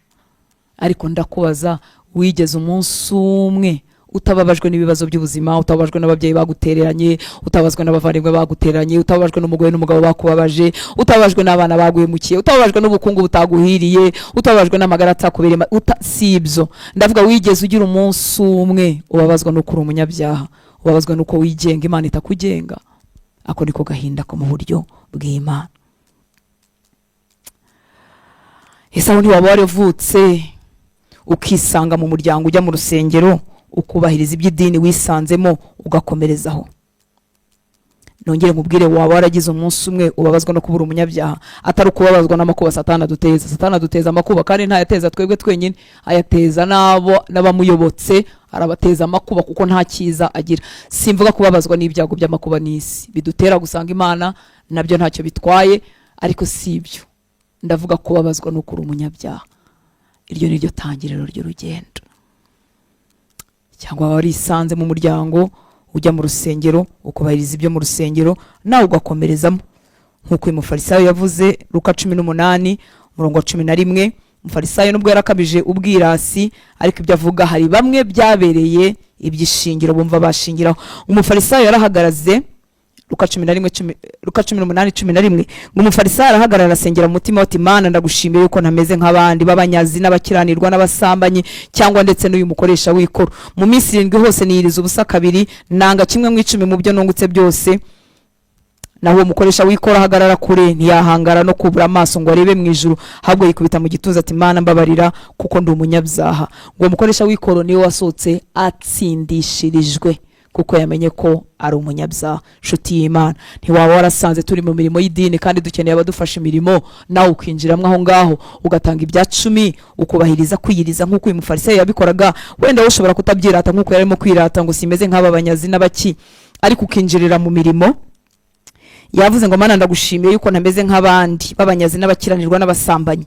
Ariko ndakubaza, wigeze umunsi umwe Utababajwe n'ibibazo by'ubuzima, utababajwe n'ababyeyi bagutereranye, utababajwe n'abavandimwe bagutereranye, utababajwe n'umugore n'umugabo bakubabaje, utababajwe n'abana baguhemukiye, utababajwe n'ubukungu butaguhiriye, utababajwe n'amagara atakubereye, si ibyo ndavuga. Wigeze ugira umunsi umwe ubabazwa n'uko uri umunyabyaha, ubabazwa n'uko wigenga, Imana itakugenga? Ako niko gahinda ko mu buryo bw'Imana. Ese aho ntiwaba waravutse ukisanga mu muryango ujya mu rusengero, ukubahiriza iby'idini wisanzemo, ugakomerezaho? Nongere nkubwire, waba waragize umunsi umwe ubabazwa no kubura umunyabyaha, atari ukubabazwa n'amakuba Satani aduteza? Satani aduteza amakuba, kandi ntayateza twebwe twenyine, ayateza n'abo n'abamuyobotse, arabateza amakuba kuko nta cyiza agira. Simvuga kubabazwa n'ibyago by'amakuba n'isi bidutera gusanga Imana, nabyo ntacyo bitwaye, ariko si ibyo ndavuga. Kubabazwa no uri umunyabyaha, iryo ni ryo tangiriro ry'urugendo. Cyangwa waba warisanze mu muryango ujya mu rusengero, ukubahiriza ibyo mu rusengero, nawe ugakomerezamo, nk'uko uyu mufarisayo yavuze. Luka 18, umurongo wa 11. Umufarisayo nubwo yarakabije ubwirasi, ariko ibyo avuga hari bamwe byabereye iby'ishingiro bumva bashingiraho. Umufarisayo yarahagaraze, Luka 11 Luka 18:11, ngo umufarisayo arahagarara, arasengera mu mutima we ati: "Mana, ndagushimiye yuko ntameze nk'abandi b'abanyazi n'abakiranirwa n'abasambanyi, cyangwa ndetse n'uyu mukoresha w'ikoro. Mu minsi 7 hose niyiriza ubusa kabiri, nanga kimwe mu icumi mu byo nungutse byose. Naho uwo mukoresha w'ikoro ahagarara kure, ntiyahangara no kubura amaso ngo arebe mu ijuru, ahubwo yikubita mu gituza ati: 'Mana, mbabarira kuko ndi umunyabyaha.'" Ngo uwo mukoresha w'ikoro niwe wasohotse atsindishirijwe, kuko yamenye ko ari umunyabyaha. Nshuti y'Imana, ntiwaba warasanze turi mu mirimo y'idini kandi dukeneye abadufasha imirimo, nawe ukinjiramo aho ngaho, ugatanga ibya cumi, ukubahiriza kwiyiriza nk'uko uyu mufarisayo yabikoraga? Wenda wowe ushobora kutabyirata nk'uko yarimo kwirata ngo simeze nk'aba banyazi n'abaki, ariko ukinjirira mu mirimo. Yavuze ngo: "Mana, ndagushimiye yuko ntameze nk'abandi b'abanyazi n'abakiranirwa n'abasambanyi,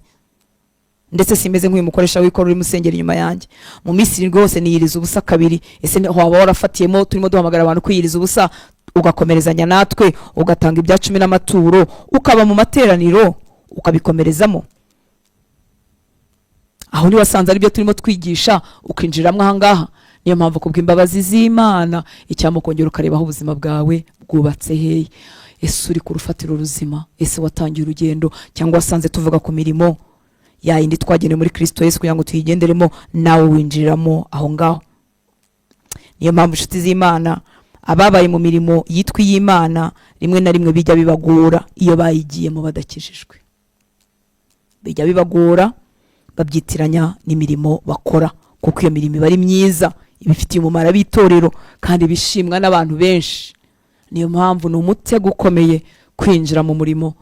ndetse simeze nk'uyu mukoresha w'ikoro urimo usengera inyuma yanjye. Mu minsi 7 hose niyiriza ubusa kabiri." Ese waba warafatiyemo, turimo duhamagara abantu kwiyiriza ubusa, ugakomerezanya natwe, ugatanga ibya cumi n'amaturo, ukaba mu materaniro, ukabikomerezamo? Aho ntiwasanze aribyo turimo twigisha, ukinjiramo aha ngaha? Niyo mpamvu kubw'imbabazi z'Imana, icyampa ukongera ukareba aho ubuzima bwawe bwubatse hehe. Ese uri ku rufatiro ruzima? Ese watangiye urugendo, cyangwa wasanze tuvuga ku mirimo ya yindi twagenewe muri Kristo Yesu kugira ngo tuyigenderemo, nawe winjiriramo aho ngaho? Niyo mpamvu, inshuti z'Imana, ababaye mu mirimo yitwa iy'Imana rimwe na rimwe bijya bibagora iyo bayigiyemo badakijijwe. Bijya bibagora, babyitiranya n'imirimo bakora, kuko iyo mirimo iba ari myiza, ibifitiye umumaro ab'itorero kandi bishimwa n'abantu benshi. Niyo mpamvu ni umutego ukomeye kwinjira mu murimo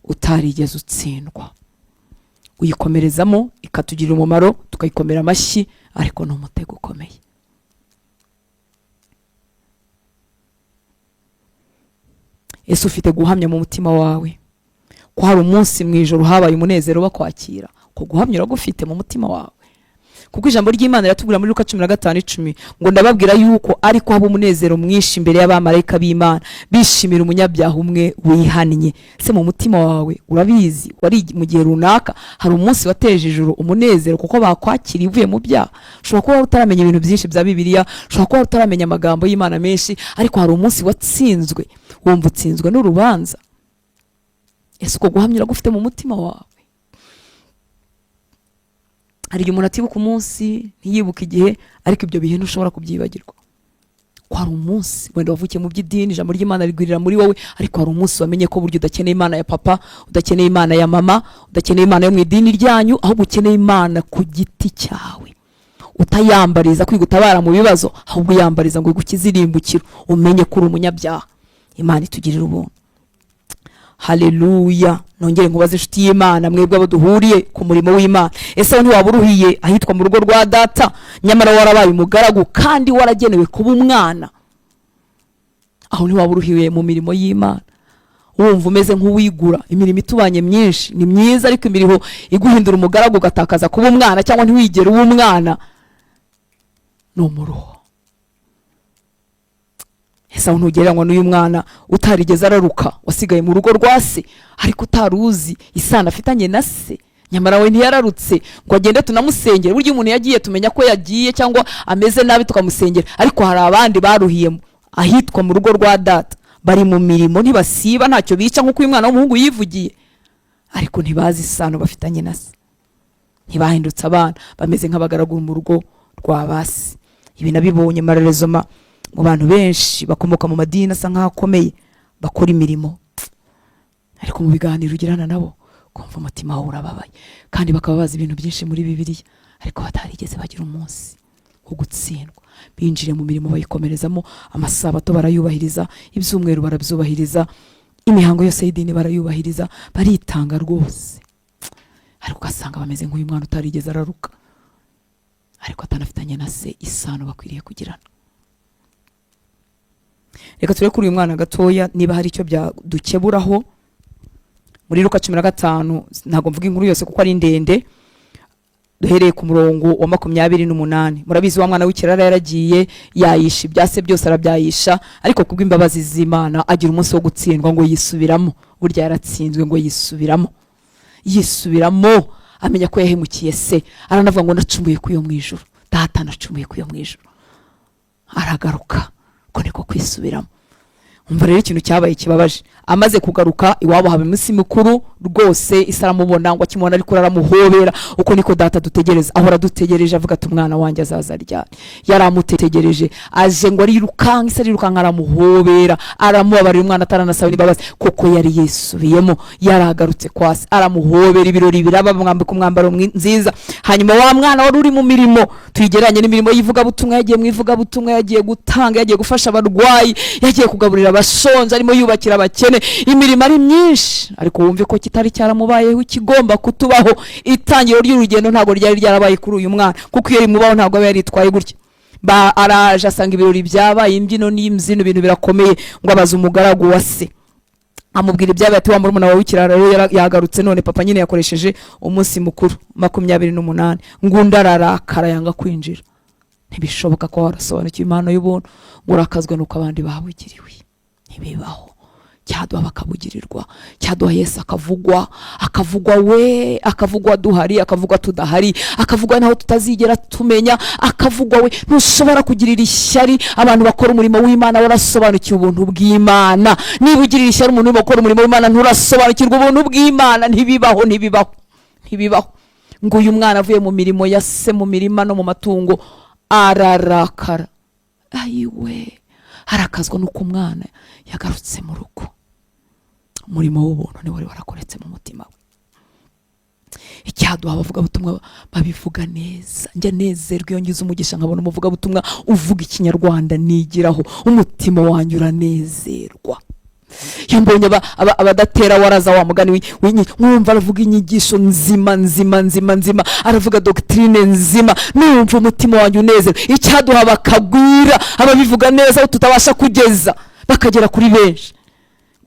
utarigeze utsindwa. Uyikomerezamo ikatugirira umumaro, tukayikomera amashyi, ariko ni umutego ukomeye. Ese ufite guhamya mu mutima wawe ko hari umunsi mu ijoro habaye umunezero bakwakira? Ko guhamya uragufite mu mutima wawe? Kuko ijambo ry'Imana riratubwira muri Luka 15:10 ngo: "Ndababwira yuko ariko haba umunezero mwinshi imbere y'abamarayika b'Imana, bishimira umunyabyaha umwe wihannye." Se mu mutima wawe urabizi, wari mu gihe runaka hari umunsi wateje ijuru umunezero kuko bakwakiriye uvuye mu byaha? Ushobora kuba utaramenya ibintu byinshi bya Bibiliya, ushobora kuba utaramenya amagambo y'Imana menshi, ariko hari umunsi watsinzwe, wumva utsinzwe n'urubanza. Ese uko guhamya uragufite mu mutima wawe? Hari igihe umuntu atibuka umunsi, ntiyibuke igihe, ariko ibyo bihe ntushobora kubyibagirwa, ko hari umunsi wenda wavukiye mu by'idini, ijambo ry'Imana rigwirira muri wowe, ariko hari umunsi wamenye ko burya udakeneye Imana ya papa, udakeneye Imana ya mama, udakeneye Imana yo mu idini ryanyu, ahubwo ukeneye Imana ku giti cyawe, utayambariza kwigutabara mu bibazo, ahubwo uyambariza ngo igukize irimbukiro, umenye ko uri umunyabyaha. Imana itugirira ubuntu. Haleluya. Nongere nkubaze, inshuti y'Imana, mwebwe abo duhuriye ku murimo w'Imana, ese aho ntiwaba uruhiye ahitwa mu rugo rwa data, nyamara warabaye umugaragu kandi waragenewe kuba umwana? Aho ntiwaba uruhiye mu mirimo y'Imana, wumva umeze nk'uwigura? Imirimo itubanye myinshi ni myiza, ariko imirimo iguhindura umugaragu ugatakaza kuba umwana, cyangwa ntiwigere uba umwana, ni umuruho. Ese aho ntugereranywa n'uyu mwana utarigeze araruka, wasigaye mu rugo rwa se, ariko utari uzi isano afitanye na se, Nyamara we ntiyararutse ngo agende tunamusengere. Burya umuntu yagiye tumenya ko yagiye cyangwa ameze nabi tukamusengera, ariko hari abandi baruhiyemo ahitwa mu rugo rwa data, bari mu mirimo, ntibasiba, ntacyo bica, nk'uko uyu mwana w'umuhungu yivugiye, ariko ntibazi isano bafitanye na se, ntibahindutse abana, bameze nk'abagaragu mu rugo rwa basi. Ibi nabibonye mararezoma mu bantu benshi bakomoka mu madini asa nk'aho akomeye, bakora imirimo, ariko mu biganiro ugirana nabo kumva umutima wawe urababaye, kandi bakaba bazi ibintu byinshi muri Bibiliya, ariko batarigeze bagira umunsi wo gutsindwa. Binjire mu mirimo bayikomerezamo, amasabato barayubahiriza, ibyumweru barabyubahiriza, imihango yose y'idini barayubahiriza, baritanga rwose, ariko ugasanga bameze nk'uyu mwana utarigeze araruka, ariko atanafitanye na se isano bakwiriye kugirana. Reka turebe kuri uyu mwana gatoya niba hari icyo byadukeburaho. Muri Luka 15, ntabwo mvuga inkuru yose kuko ari ndende, duhereye ku murongo wa 28. Murabizi, wa mwana w'ikirara yaragiye yayisha ibyase byose, arabyayisha, ariko kubw'imbabazi z'Imana agira umunsi wo gutsindwa ngo yisubiramo. Burya yaratsinzwe ngo yisubiramo, yisubiramo amenya ko yahemukiye se, aranavuga ngo nacumuye ku yo mu ijuru, data, nacumuye ku yo mu ijuru. Aragaruka, ko niko kwisubiramo. Umva rero ikintu cyabaye kibabaje: amaze kugaruka iwabo haba iminsi mikuru rwose, isi aramubona, ngo akimubona ariko aramuhobera. Uko niko data dutegereza, ahora adutegereje, avuga ati umwana wanjye azaza ryari? Yaramutegereje, aje ngo arirukanka, isi arirukanka, aramuhobera, aramubabarira, umwana ataranasaba imbabazi, kuko yari yisubiyemo, yaragarutse kwa se, aramuhobera, ibirori biraba, bamwambika umwambaro nziza. Hanyuma wa mwana wari uri mu mirimo, tuyigereranye n'imirimo y'ivugabutumwa, yagiye mu ivugabutumwa, yagiye gutanga, yagiye gufasha abarwayi, yagiye kugaburira abashonje, arimo yubakira abakene, imirimo ari myinshi, ariko wumve ko kitari cyaramubayeho ikigomba kutubaho. Itangiro ry'urugendo ntabwo ryari ryarabaye kuri uyu mwana, kuko iyo rimubaho ntabwo aba yaritwaye gutya. Ba araje asanga ibirori byabaye, imbyino n'imbyino, ibintu birakomeye, ngo abaze umugaragu wa se, amubwira ibyabaye, ati wa murumuna wawe w'ikirara rero yagarutse, none papa nyine yakoresheje umunsi mukuru. 28, ngundi ararakara, yanga kwinjira. Ntibishoboka ko warasobanukiwe impano y'ubuntu ngo urakazwe nuko abandi babugiriwe, ntibibaho. Cyaduha bakabugirirwa, cyaduha Yesu akavugwa, akavugwa we, akavugwa duhari, akavugwa tudahari, akavugwa naho tutazigera tumenya, akavugwa we. Ntushobora kugirira ishyari abantu bakora umurimo w'Imana warasobanukiwe ubuntu bw'Imana. Niba ugirira ishyari umuntu urimo gukora umurimo w'Imana, nturasobanukirwa ubuntu bw'Imana. Ntibibaho, ntibibaho, ntibibaho. Ngo uyu mwana avuye mu mirimo ya se, mu mirima no mu matungo, ararakara, ayiwe, arakazwa n'uko umwana yagarutse mu rugo. Umurimo w'ubuntu niwe wari warakoretse mu mutima we. Icyaduha abavugabutumwa babivuga neza. Njya nezerwa iyo ngize umugisha nkabona umuvugabutumwa uvuga Ikinyarwanda nigiraho, umutima wanjye uranezerwa. Iyo mbonye abadatera waraza wa mugani nkumva aravuga inyigisho nzima nzima nzima nzima, aravuga doctrine nzima, numva umutima wanjye unezerwa. Icyaduha bakagwira, ababivuga neza aho tutabasha kugeza bakagera kuri benshi.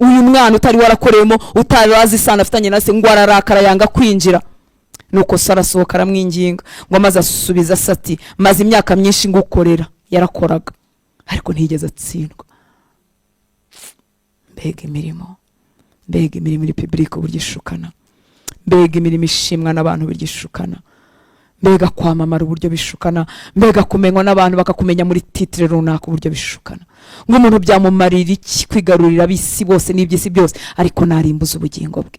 Uyu mwana utari warakoreyemo, utari wazi isano afitanye na se, ngo ararakara, yanga kwinjira. Nuko se arasohoka, aramwinginga, ngo amaze asubiza se ati maze imyaka myinshi ngukorera. Yarakoraga ariko ntiyigeze atsindwa. Mbega imirimo, mbega imirimo iri public uburyo ishukana, mbega imirimo ishimwa n'abantu uburyo ishukana, mbega kwamamara uburyo bishukana, mbega kumenywa n'abantu bakakumenya muri titre runaka uburyo bishukana. Ngo umuntu byamumarira iki kwigarurira ab'isi bose n'iby'isi byose, ariko narimbuza ubugingo bwe?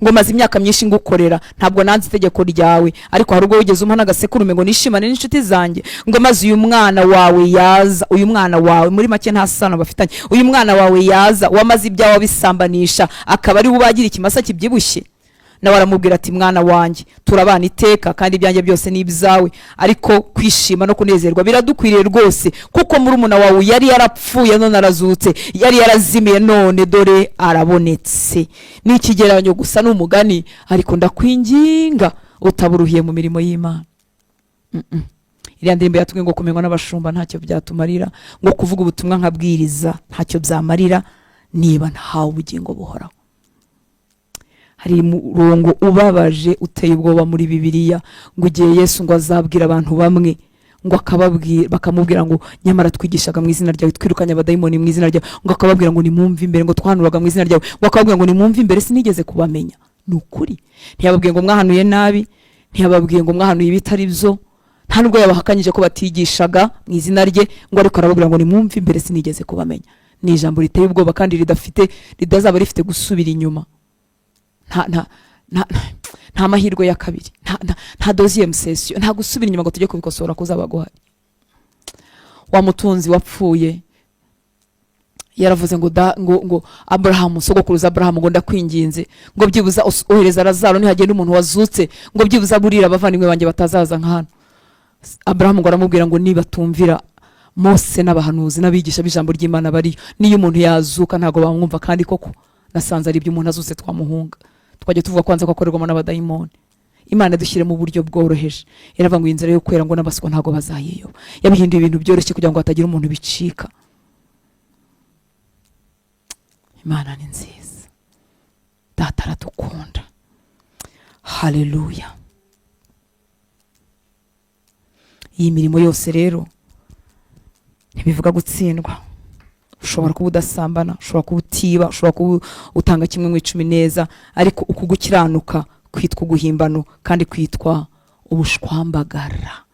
Ngo maze imyaka myinshi ngukorera, ntabwo nanze itegeko ryawe, ariko hari ubwo wigeze umpa n'agasekurume ngo nishimane n'inshuti zanjye. Ngo maze uyu mwana wawe yaza, uyu mwana wawe, muri make nta sano bafitanye, uyu mwana wawe yaza wamaze ibyawe abisambanisha, akaba ari we ubagira ikimasa kibyibushye. Nawe aramubwira ati mwana wanjye, turabana iteka, kandi ibyanjye byose ni ibyawe, ariko kwishima no kunezerwa biradukwiriye rwose, kuko murumuna wawe yari yarapfuye none arazutse, yari yarazimiye none dore arabonetse. Ni ikigereranyo gusa, ni umugani, ariko ndakwinginga utaburuhiye mu mirimo y'Imana. Iriya ndirimbo yatubwiye ngo kumenywa n'abashumba ntacyo byatumarira, ngo kuvuga ubutumwa nkabwiriza ntacyo byamarira niba ntawe ubugingo buhoraho. Hari umurongo ubabaje uteye ubwoba muri Bibiliya, ngo igihe Yesu ngo azabwira abantu bamwe Ngo akababwira, bakamubwira ngo nyamara twigishaga mu izina ryawe, twirukanye abadayimoni mu izina ryawe. Ngo akababwira ngo nimwumve imbere, ngo twahanuraga mu izina ryawe. Ngo akababwira ngo nimwumve imbere, sinigeze kubamenya. Ni ukuri, ntiyababwiye ngo mwahanuye nabi, ntiyababwiye ngo mwahanuye ibitari byo, nta nubwo yabahakanyije ko batigishaga mu izina rye. Ngo ariko arababwira ngo nimwumve imbere, sinigeze kubamenya. Ni ijambo riteye ubwoba kandi ridafite, ridazaba rifite gusubira inyuma. Nta mahirwe ya kabiri, nta deuxième session, nta gusubira inyuma ngo tujye kubikosora kuzaba guhari. Wa mutunzi wapfuye yaravuze ngo da, ngo Aburahamu, sogokuruza Aburahamu, ngo ndakwinginze, ngo byibuza ohereza Lazaro, nihagenda umuntu wazutse, ngo byibuza burira abavandimwe banjye batazaza nka hano. Aburahamu ngo aramubwira ngo nibatumvira Mose n'abahanuzi n'abigisha b'ijambo ry'Imana bariyo, niyo umuntu yazuka ntabwo bamwumva. Kandi koko nasanze ari ibyo, umuntu azutse twamuhunga, twajya tuvuga kwanza ko akorerwamo n'abadayimoni. Imana dushyire mu buryo bworoheje, iravuga ngo inzira yo kwera ngo n'abaswa ntabwo bazayiyoba. Yabihinduye ibintu byoroshye kugira ngo hatagira umuntu bicika. Imana ni nziza, Data aradukunda. Haleluya. Iyi mirimo yose rero ntibivuga gutsindwa. Ushobora kuba udasambana, ushobora kuba utiba, ushobora kuba utanga kimwe mu icumi neza, ariko uku gukiranuka kwitwa uguhimbano kandi kwitwa ubushwambagara.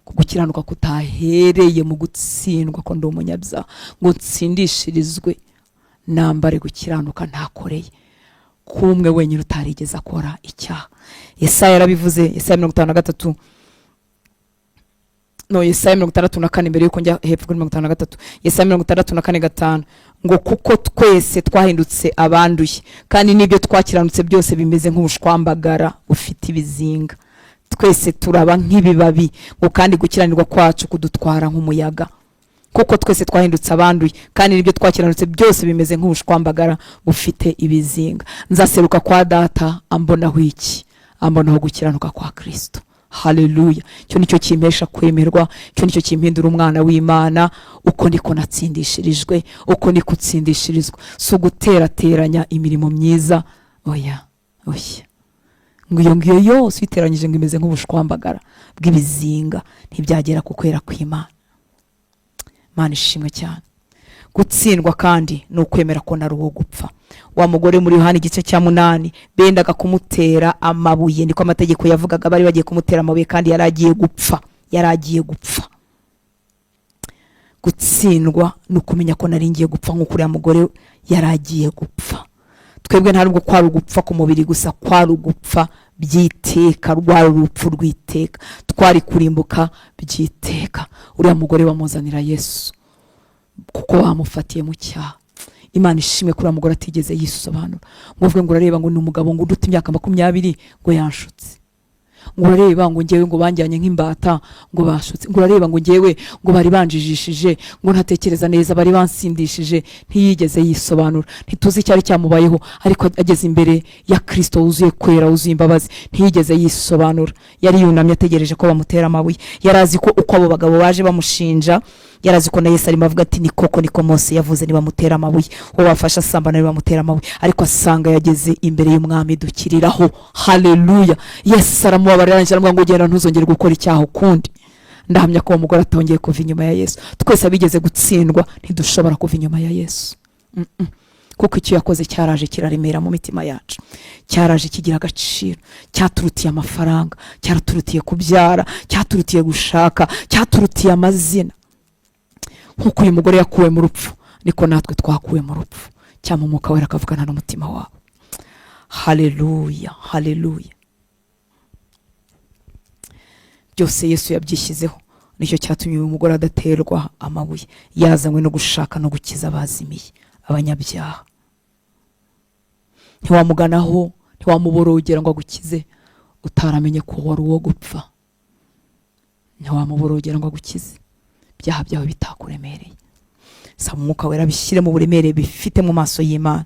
Gukiranuka kutahereye mu gutsindwa ko ndi umunyabyaha, ngo ntsindishirizwe nambare gukiranuka ntakoreye, kumwe wenyine utarigeze akora icyaha. Yesaya yarabivuze, Yesaya 53, no Yesaya 64, mbere yuko njya hepfo kuri 53, Yesaya 64:5, ngo kuko twese twahindutse abanduye, kandi n'ibyo twakiranutse byose bimeze nk'ubushwambagara bufite ibizinga, twese turaba nk'ibibabi, ngo kandi gukiranirwa kwacu kudutwara nk'umuyaga. Kuko twese twahindutse abanduye, kandi n'ibyo twakiranutse byose bimeze nk'ubushwambagara bufite ibizinga. Nzaseruka kwa Data ambonaho iki? Ambonaho gukiranuka kwa Kristo. Haleluya. Icyo nicyo kimpesha kwemerwa, icyo nicyo kimpindura umwana w'Imana. Uko niko natsindishirijwe, uko niko utsindishirizwa. Si uguterateranya imirimo myiza, oya oya. Ngo iyo ngiyo yose uyiteranyije ngo imeze nk'ubushwambagara bw'ibizinga, ntibyagera ku kwera kw'Imana. Imana ishimwe cyane. Gutsindwa kandi ni ukwemera ko nari uwo gupfa. Wa mugore muri Yohani igice cya 8, bendaga kumutera amabuye, niko amategeko yavugaga, bari bagiye kumutera amabuye kandi yari agiye gupfa, yari agiye gupfa. Gutsindwa ni ukumenya ko nari ngiye gupfa nk'uko uriya mugore yari agiye gupfa. Twebwe nta nubwo kwari ugupfa ku mubiri gusa, kwari ugupfa by'iteka, rwari urupfu rw'iteka, twari kurimbuka by'iteka. Uriya mugore bamuzanira Yesu kuko bamufatiye mu cyaha. Imana ishimwe ko uriya mugore atigeze yisobanura ngo uvuge ngo urareba ngo ni umugabo ngo uduta imyaka 20 ngo yanshutse, ngo urareba ngo ngewe ngo banjyanye nk'imbata ngo bashutse, ngo urareba ngo ngewe ngo bari banjijishije, ngo ntatekereza neza, bari bansindishije. Ntiyigeze yisobanura, ntituzi icyari cyamubayeho, ariko ageze imbere ya Kristo wuzuye kwera, wuzuye imbabazi, ntiyigeze yisobanura. Yari yunamye ategereje ko bamutera amabuye. Yari azi ko uko abo bagabo baje bamushinja, yari azi ko na Yesu arimo avuga ati ni koko niko Mose yavuze, nibamutera amabuye, uwo bafashe asambana nibamutera amabuye. Ariko asanga yageze imbere y'umwami dukiriraho. Haleluya. Yesu aramubabarira, arangije aramubwira ngo ugenda ntuzongere gukora icyaha ukundi. Ndahamya ko uwo mugore atongeye kuva inyuma ya Yesu. Twese abigeze gutsindwa ntidushobora kuva inyuma ya Yesu. Kuko icyo yakoze cyaraje kiraremera mu mitima yacu, cyaraje kigira agaciro, cyaturutiye amafaranga, cyaturutiye kubyara, cyaturutiye gushaka, cyaturutiye amazina. Nk'uko uyu mugore yakuwe mu rupfu, niko natwe twakuwe mu rupfu. Cyangwa Umwuka Wera akavugana n'umutima wawe. Haleluya, haleluya. Byose Yesu yabyishyizeho, nicyo cyatumye uyu mugore adaterwa amabuye. Yazanywe no gushaka no gukiza abazimiye, abanyabyaha. Ntiwamuganaho, ntiwamuborogera ngo agukize utaramenye ko wari uwo gupfa. Ntiwamuborogera ngo agukize ibyaha byawe bitakuremereye. Saba Umwuka Wera bishyire mu buremere bifite mu maso y'Imana.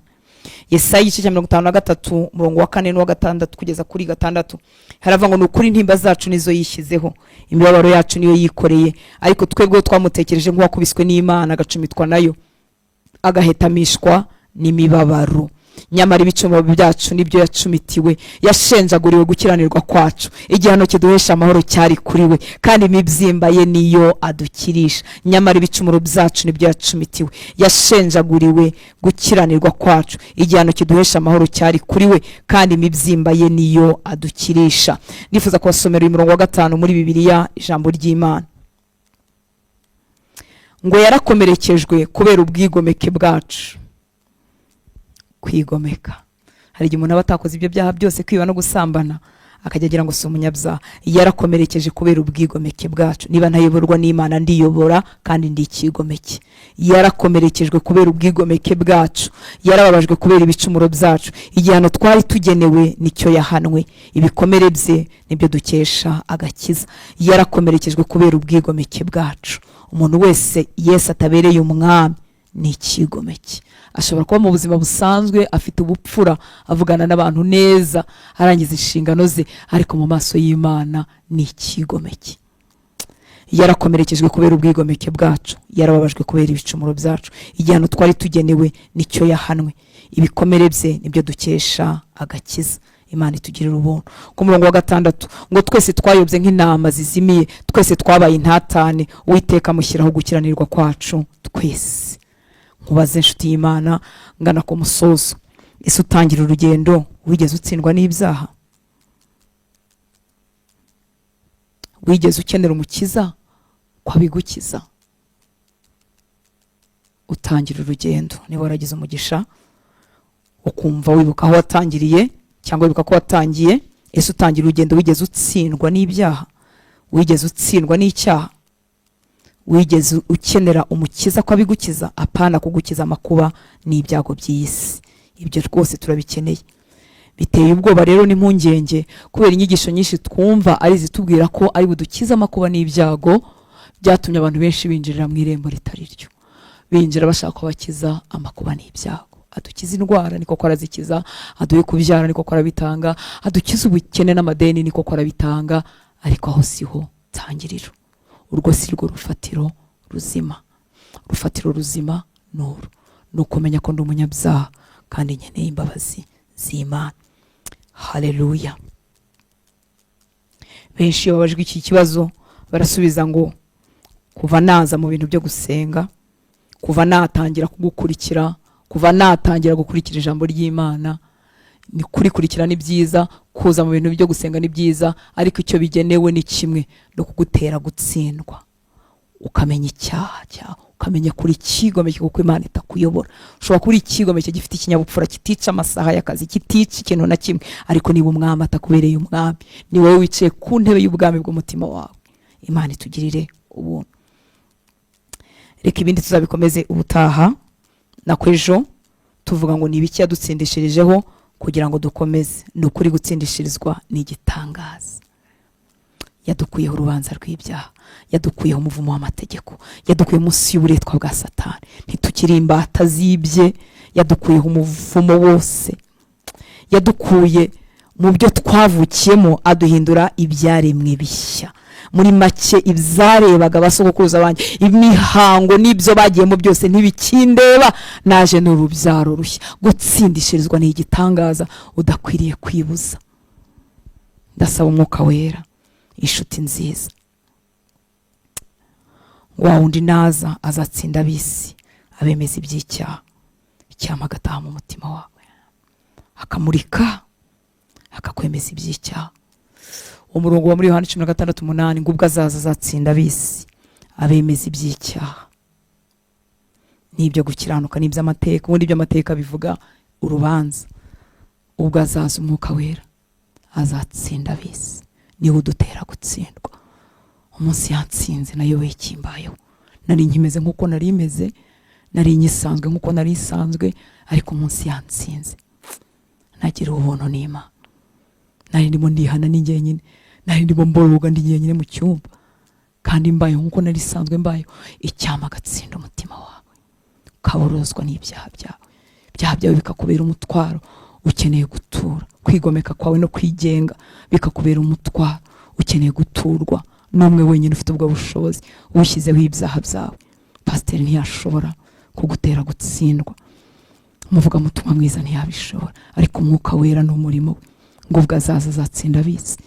Yesaya igice cya 53, umurongo wa 4 n'uwa 6 kugeza kuri 6, haravuga ngo ni ukuri intimba zacu nizo yishyizeho, imibabaro yacu niyo yikoreye, ariko twebwe twamutekereje nk'uwakubiswe n'Imana, agacumitwa nayo, agahetamishwa n'imibabaro. Nyamara ibicumuro byacu nibyo yacumitiwe, yashenjaguriwe gukiranirwa kwacu, igihano kiduhesha amahoro cyari kuri we, kandi imibyimba ye niyo adukirisha. Nyamara ibicumuro byacu nibyo yacumitiwe, yashenjaguriwe gukiranirwa kwacu, igihano kiduhesha amahoro cyari kuri we, kandi imibyimba ye niyo adukirisha. Nifuza kubasomera uyu murongo wa 5 muri Bibiliya, ijambo ry'Imana, ngo yarakomerekejwe kubera ubwigomeke bwacu. Kwigomeka, hari igihe umuntu aba atakoze ibyo byaha byose, kwiba no gusambana, akajya agira ngo si umunyabyaha. Yarakomerekeje kubera ubwigomeke bwacu. Niba ntayoborwa n'Imana, ndiyobora kandi ndi ikigomeke. Yarakomerekejwe kubera ubwigomeke bwacu, yarababajwe kubera ibicumuro byacu. Igihano twari tugenewe nicyo yahanwe, ibikomere bye nibyo dukesha agakiza. Yarakomerekejwe kubera ubwigomeke bwacu. Umuntu wese Yesu atabereye umwami ni ikigomeke. Ashobora kuba mu buzima busanzwe afite ubupfura, avugana n'abantu neza, arangiza inshingano ze, ariko mu maso y'Imana ni ikigomeke. Yarakomerekejwe kubera ubwigomeke bwacu, yarababajwe kubera ibicumuro byacu. Igihano twari tugenewe nicyo yahanwe, ibikomere bye nibyo dukesha agakiza. Imana itugirira ubuntu. Ku murongo wa 6 ngo twese twayobye nk'intama zizimiye, twese twabaye intatane, Uwiteka amushyiraho gukiranirwa kwacu twese. Nkubaze, inshuti y'Imana, ngana ku musozo, ese utangira urugendo wigeze utsindwa n'ibyaha? Wigeze ukenera umukiza ko abigukiza? Utangira urugendo, niba waragize umugisha ukumva wibuka aho watangiriye cyangwa wibuka ko watangiye, ese utangira urugendo wigeze utsindwa n'ibyaha? Wigeze utsindwa n'icyaha? Wigeze ukenera umukiza ko abigukiza? Apana kugukiza amakuba n'ibyago by'iyi si, ibyo rwose turabikeneye. Biteye ubwoba rero n'impungenge kubera inyigisho nyinshi twumva ari izitubwira ko ari budukize amakuba n'ibyago, byatumye abantu benshi binjirira mu irembo ritari ryo, binjira bashaka ko bakiza amakuba n'ibyago. Adukiza indwara, niko ko arazikiza. Aduhe kubyara, niko ko arabitanga. Adukiza ubukene n'amadeni, niko ko arabitanga. Ariko aho siho tangiriro, urwo si rwo rufatiro ruzima. Urufatiro ruzima ni uru, ni ukumenya ko ndi umunyabyaha kandi nkeneye imbabazi z'Imana. Haleluya. Benshi iyo babajwe iki kibazo barasubiza ngo kuva naza mu bintu byo gusenga, kuva natangira kugukurikira, kuva natangira gukurikira ijambo ry'Imana. Ni kurikurikira ni byiza, kuza mu bintu byo gusenga ni byiza, ariko icyo bigenewe ni kimwe, no kugutera gutsindwa, ukamenya icyaha cyawe, ukamenya kuri ikigomeke, kuko Imana itakuyobora. Ushobora kuba uri ikigomeke gifite ikinyabupfura, kitica amasaha y'akazi, kitica ikintu na kimwe, ariko niba umwami atakubereye umwami, ni wowe wicaye ku ntebe y'ubwami bw'umutima wawe. Imana itugirire ubuntu. Reka ibindi tuzabikomeze ubutaha na ejo, tuvuga ngo ni ibiki yadutsindishirijeho kugira ngo dukomeze. Ni ukuri gutsindishirizwa ni igitangaza. Yadukuyeho urubanza rw'ibyaha, yadukuyeho umuvumo w'amategeko, yadukuye munsi y'uburetwa bwa Satani, ntitukiri imbata z'ibye, yadukuyeho umuvumo wose, yadukuye mu byo twavukiyemo, aduhindura ibyaremwe bishya. Muri make, ibyarebaga abasogokuruza banjye, imihango n'ibyo bagiyemo byose ntibikindeba, naje ni urubyaro rushya. Gutsindishirizwa ni igitangaza udakwiriye kwibuza. Ndasaba Umwuka Wera, inshuti nziza, wa wundi naza azatsinda ab'isi, abemeza iby'icyaha. Icyama agataha mu mutima wawe, akamurika, akakwemeza iby'icyaha. Umurongo wa muri Yohani 16:8 ngo ubwo azaza azatsinda ab'isi, abemeza iby'icyaha n'ibyo gukiranuka n'iby'amateka. Ubundi iby'amateka bivuga urubanza. Ubwo azaza Umwuka Wera azatsinda ab'isi, niwe udutera gutsindwa. Umunsi yatsinze nayoboye ikimbayeho, nari nkimeze nk'uko nari meze, nari nyisanzwe nk'uko nari nsanzwe, ariko umunsi yatsinze nagira ubuntu n'Imana. Nari ndimo ndihana ni njyenyine, nari ndimo mboroga ndi njyenyine mu cyumba, kandi mbayeho nk'uko nari nsanzwe mbayeho. Icyama agatsinda umutima wawe, ukaborozwa n'ibyaha byawe, ibyaha byawe bikakubera umutwaro ukeneye gutura. Kwigomeka kwawe no kwigenga bikakubera umutwaro ukeneye guturwa n'umwe wenyine ufite ubwo bushobozi, wishyizeho ibyaha byawe. Pasiteri ntiyashobora kugutera gutsindwa. Umuvugabutumwa mwiza ntiyabishobora, ariko Umwuka Wera ni umurimo we. Ngo ubwo azaza azatsinda ab'isi,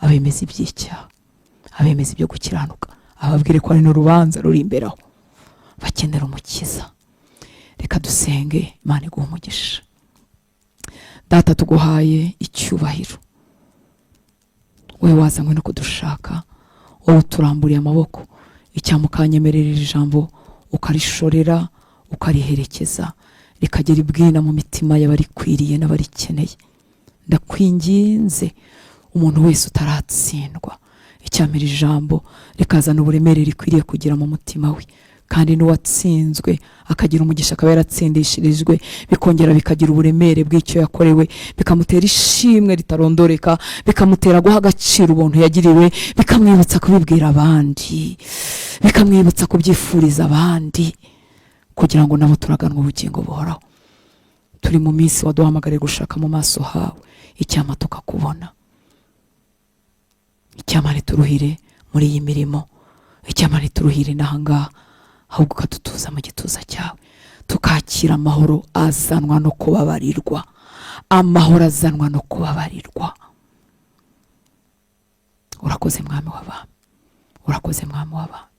abemeza iby'icyaha, abemeza ibyo gukiranuka, ababwire ko hari n'urubanza ruri imbere aho bakenera Umukiza. Reka dusenge. Imana iguha umugisha. Data, tuguhaye icyubahiro, wowe wazanywe no kudushaka, wowe uturamburiye amaboko. Icyampa ukanyemerera ijambo ukarishorera, ukariherekeza, rikagera ibwina mu mitima y'abarikwiriye n'abarikeneye. Ndakwinginze, umuntu wese utaratsindwa, icyampa iri jambo rikazana uburemere rikwiriye kugira mu mutima we, kandi n'uwatsinzwe akagira umugisha, akaba yaratsindishirijwe, bikongera bikagira uburemere bw'icyo yakorewe, bikamutera ishimwe ritarondoreka, bikamutera guha agaciro ubuntu yagiriwe, bikamwibutsa kubibwira abandi, bikamwibutsa kubyifuriza abandi, kugira ngo nabo turaganwe ubugingo buhoraho. Turi mu minsi waduhamagariye gushaka mu maso hawe. Icyampa tukakubona. Icyampa ntituruhire muri iyi mirimo, icyampa ntituruhire n'ahangaha, ahubwo ukadutuza mu gituza cyawe, tukakira amahoro azanwa no kubabarirwa, amahoro azanwa no kubabarirwa. Urakoze, Mwami w'abami. Urakoze, Mwami w'abami.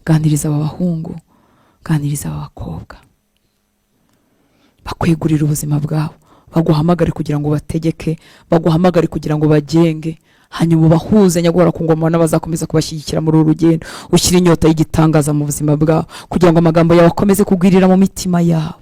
Ganiriza aba bahungu, ganiriza aba bakobwa, bakwegurira ubuzima bwabo, baguhamagare kugira ngo bategeke, baguhamagare kugira ngo bagenge, hanyuma ubahuze nyaguhora ku ngoma n'abazakomeza kubashyigikira muri uru rugendo. Ushyire inyota y'igitangaza mu buzima bwabo, kugira ngo amagambo yawe akomeze kugwirira mu mitima yabo.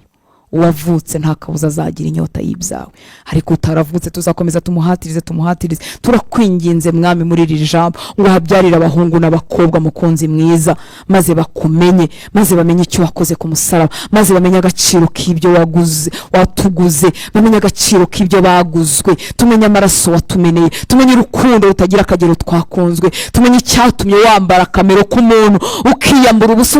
Uwavutse nta kabuza azagira inyota y'ibyawe, ariko utaravutse tuzakomeza tumuhatirize, tumuhatirize. Turakwinginze, Mwami, muri iri jambo ngo uhabyarire abahungu n'abakobwa, mukunzi mwiza, maze bakumenye, maze bamenye icyo wakoze ku musaraba, maze bamenye agaciro k'ibyo waguze, watuguze, bamenye agaciro k'ibyo baguzwe. Tumenye amaraso watumeneye, tumenye urukundo rutagira akagero twakunzwe, tumenye icyatumye wambara akamero k'umuntu, ukiyambura ubusa,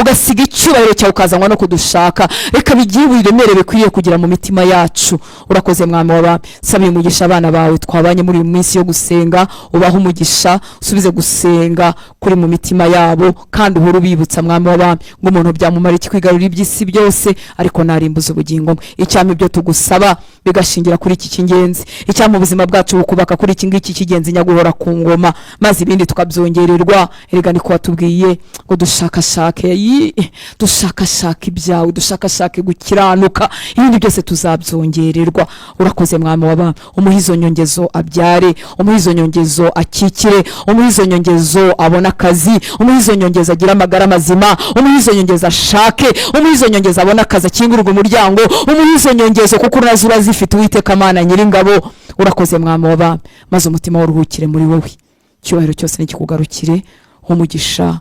ugasiga icyubahiro cyawe, ukazanwa no kudushaka. Reka bigire uburemere bikwiriye kugira mu mitima yacu. Urakoze, Mwami w'abami. Sabiye umugisha abana bawe twabanye muri uyu minsi yo gusenga, ubahe umugisha, usubize gusenga kuri mu mitima yabo, kandi uhore ubibutsa, Mwami w'abami, ngo umuntu byamumara iki kwigarurira iby'isi byose ariko narimbuza ubugingo bwe? Icyampa ibyo tugusaba bigashingira kuri iki cy'ingenzi. Icyampa ubuzima bwacu bukubaka kuri iki ngiki cy'ingenzi, nyaguhora ku ngoma, maze ibindi tukabyongererwa. Erega niko watubwiye ngo dushakashake, dushakashake ibyawe, dushakashake gukiranuka, ibindi byose tuzabyongererwa. Urakoze, Mwami w'abami. Umuhe izo nyongezo abyare, umuhe izo nyongezo akikire, umuhe izo nyongezo abone akazi, umuhe izo nyongezo agire amagara mazima, umuhe izo nyongezo ashake, umuhe izo nyongezo abone akazi, akingurwe umuryango, umuhe izo nyongezo kuko urazi urazifite, Uwiteka Mana Nyiringabo. Urakoze, Mwami w'abami. Maze umutima wuruhukire muri wowe, icyubahiro cyose nikikugarukire. Umugisha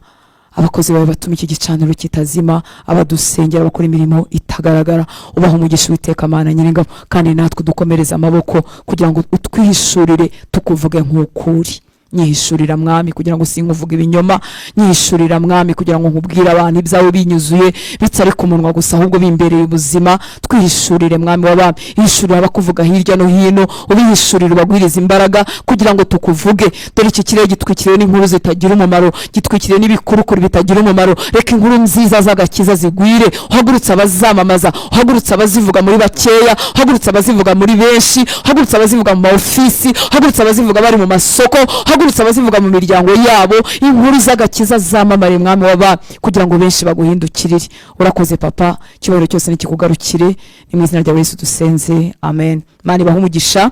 abakozi bawe batuma iki gicaniro kitazima, abadusengera, bakora imirimo itagaragara, ubaha umugisha, Uwiteka Mana Nyiringabo. Kandi natwe dukomereze amaboko kugira ngo utwihishurire, tukuvuge nk'ukuri. Nyihishurira, Mwami, kugira ngo sinkuvuge ibinyoma. Nyihishurira, Mwami, kugira ngo nkubwire abantu ibyawe binyuzuye, bitari ku munwa gusa, ahubwo bimbereye ubuzima. Twihishurire, Mwami w'abami. Hishurira abakuvuga hirya no hino, ubihishurire, ubagwirize imbaraga kugira ngo tukuvuge. Dore iki kirere gitwikiriwe n'inkuru zitagira umumaro, gitwikiriwe n'ibikurukuru bitagira umumaro. Reka inkuru nziza z'agakiza zigwire. Uhagurutse abazamamaza, uhagurutse abazivuga muri bakeya, uhagurutse abazivuga muri benshi, uhagurutse abazivuga mu ma ofisi, uhagurutse abazivuga bari mu masoko, uhagurutse abazivuga mu miryango yabo. Inkuru z'agakiza zamamare, Mwami w'abami, kugira ngo benshi baguhindukirire. Urakoze, Papa. Icyubahiro cyose nikikugarukire. Ni mu izina rya Yesu dusenze, amen. Imana ibahe umugisha.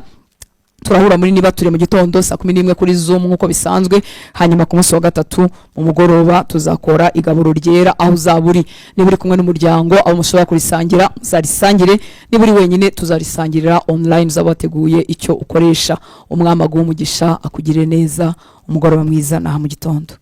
Turahura muri niba turi mu gitondo saa 11 kuri Zoom nk'uko bisanzwe. Hanyuma ku munsi wa gatatu mu mugoroba tuzakora igaburo ryera. Aho uzaba uri, niba uri kumwe n'umuryango aho mushobora kurisangira, muzarisangire. Niba uri wenyine, tuzarisangirira online, uzaba wateguye icyo ukoresha. Umwami aguhe umugisha, akugirire neza. Umugoroba mwiza, naha mu gitondo.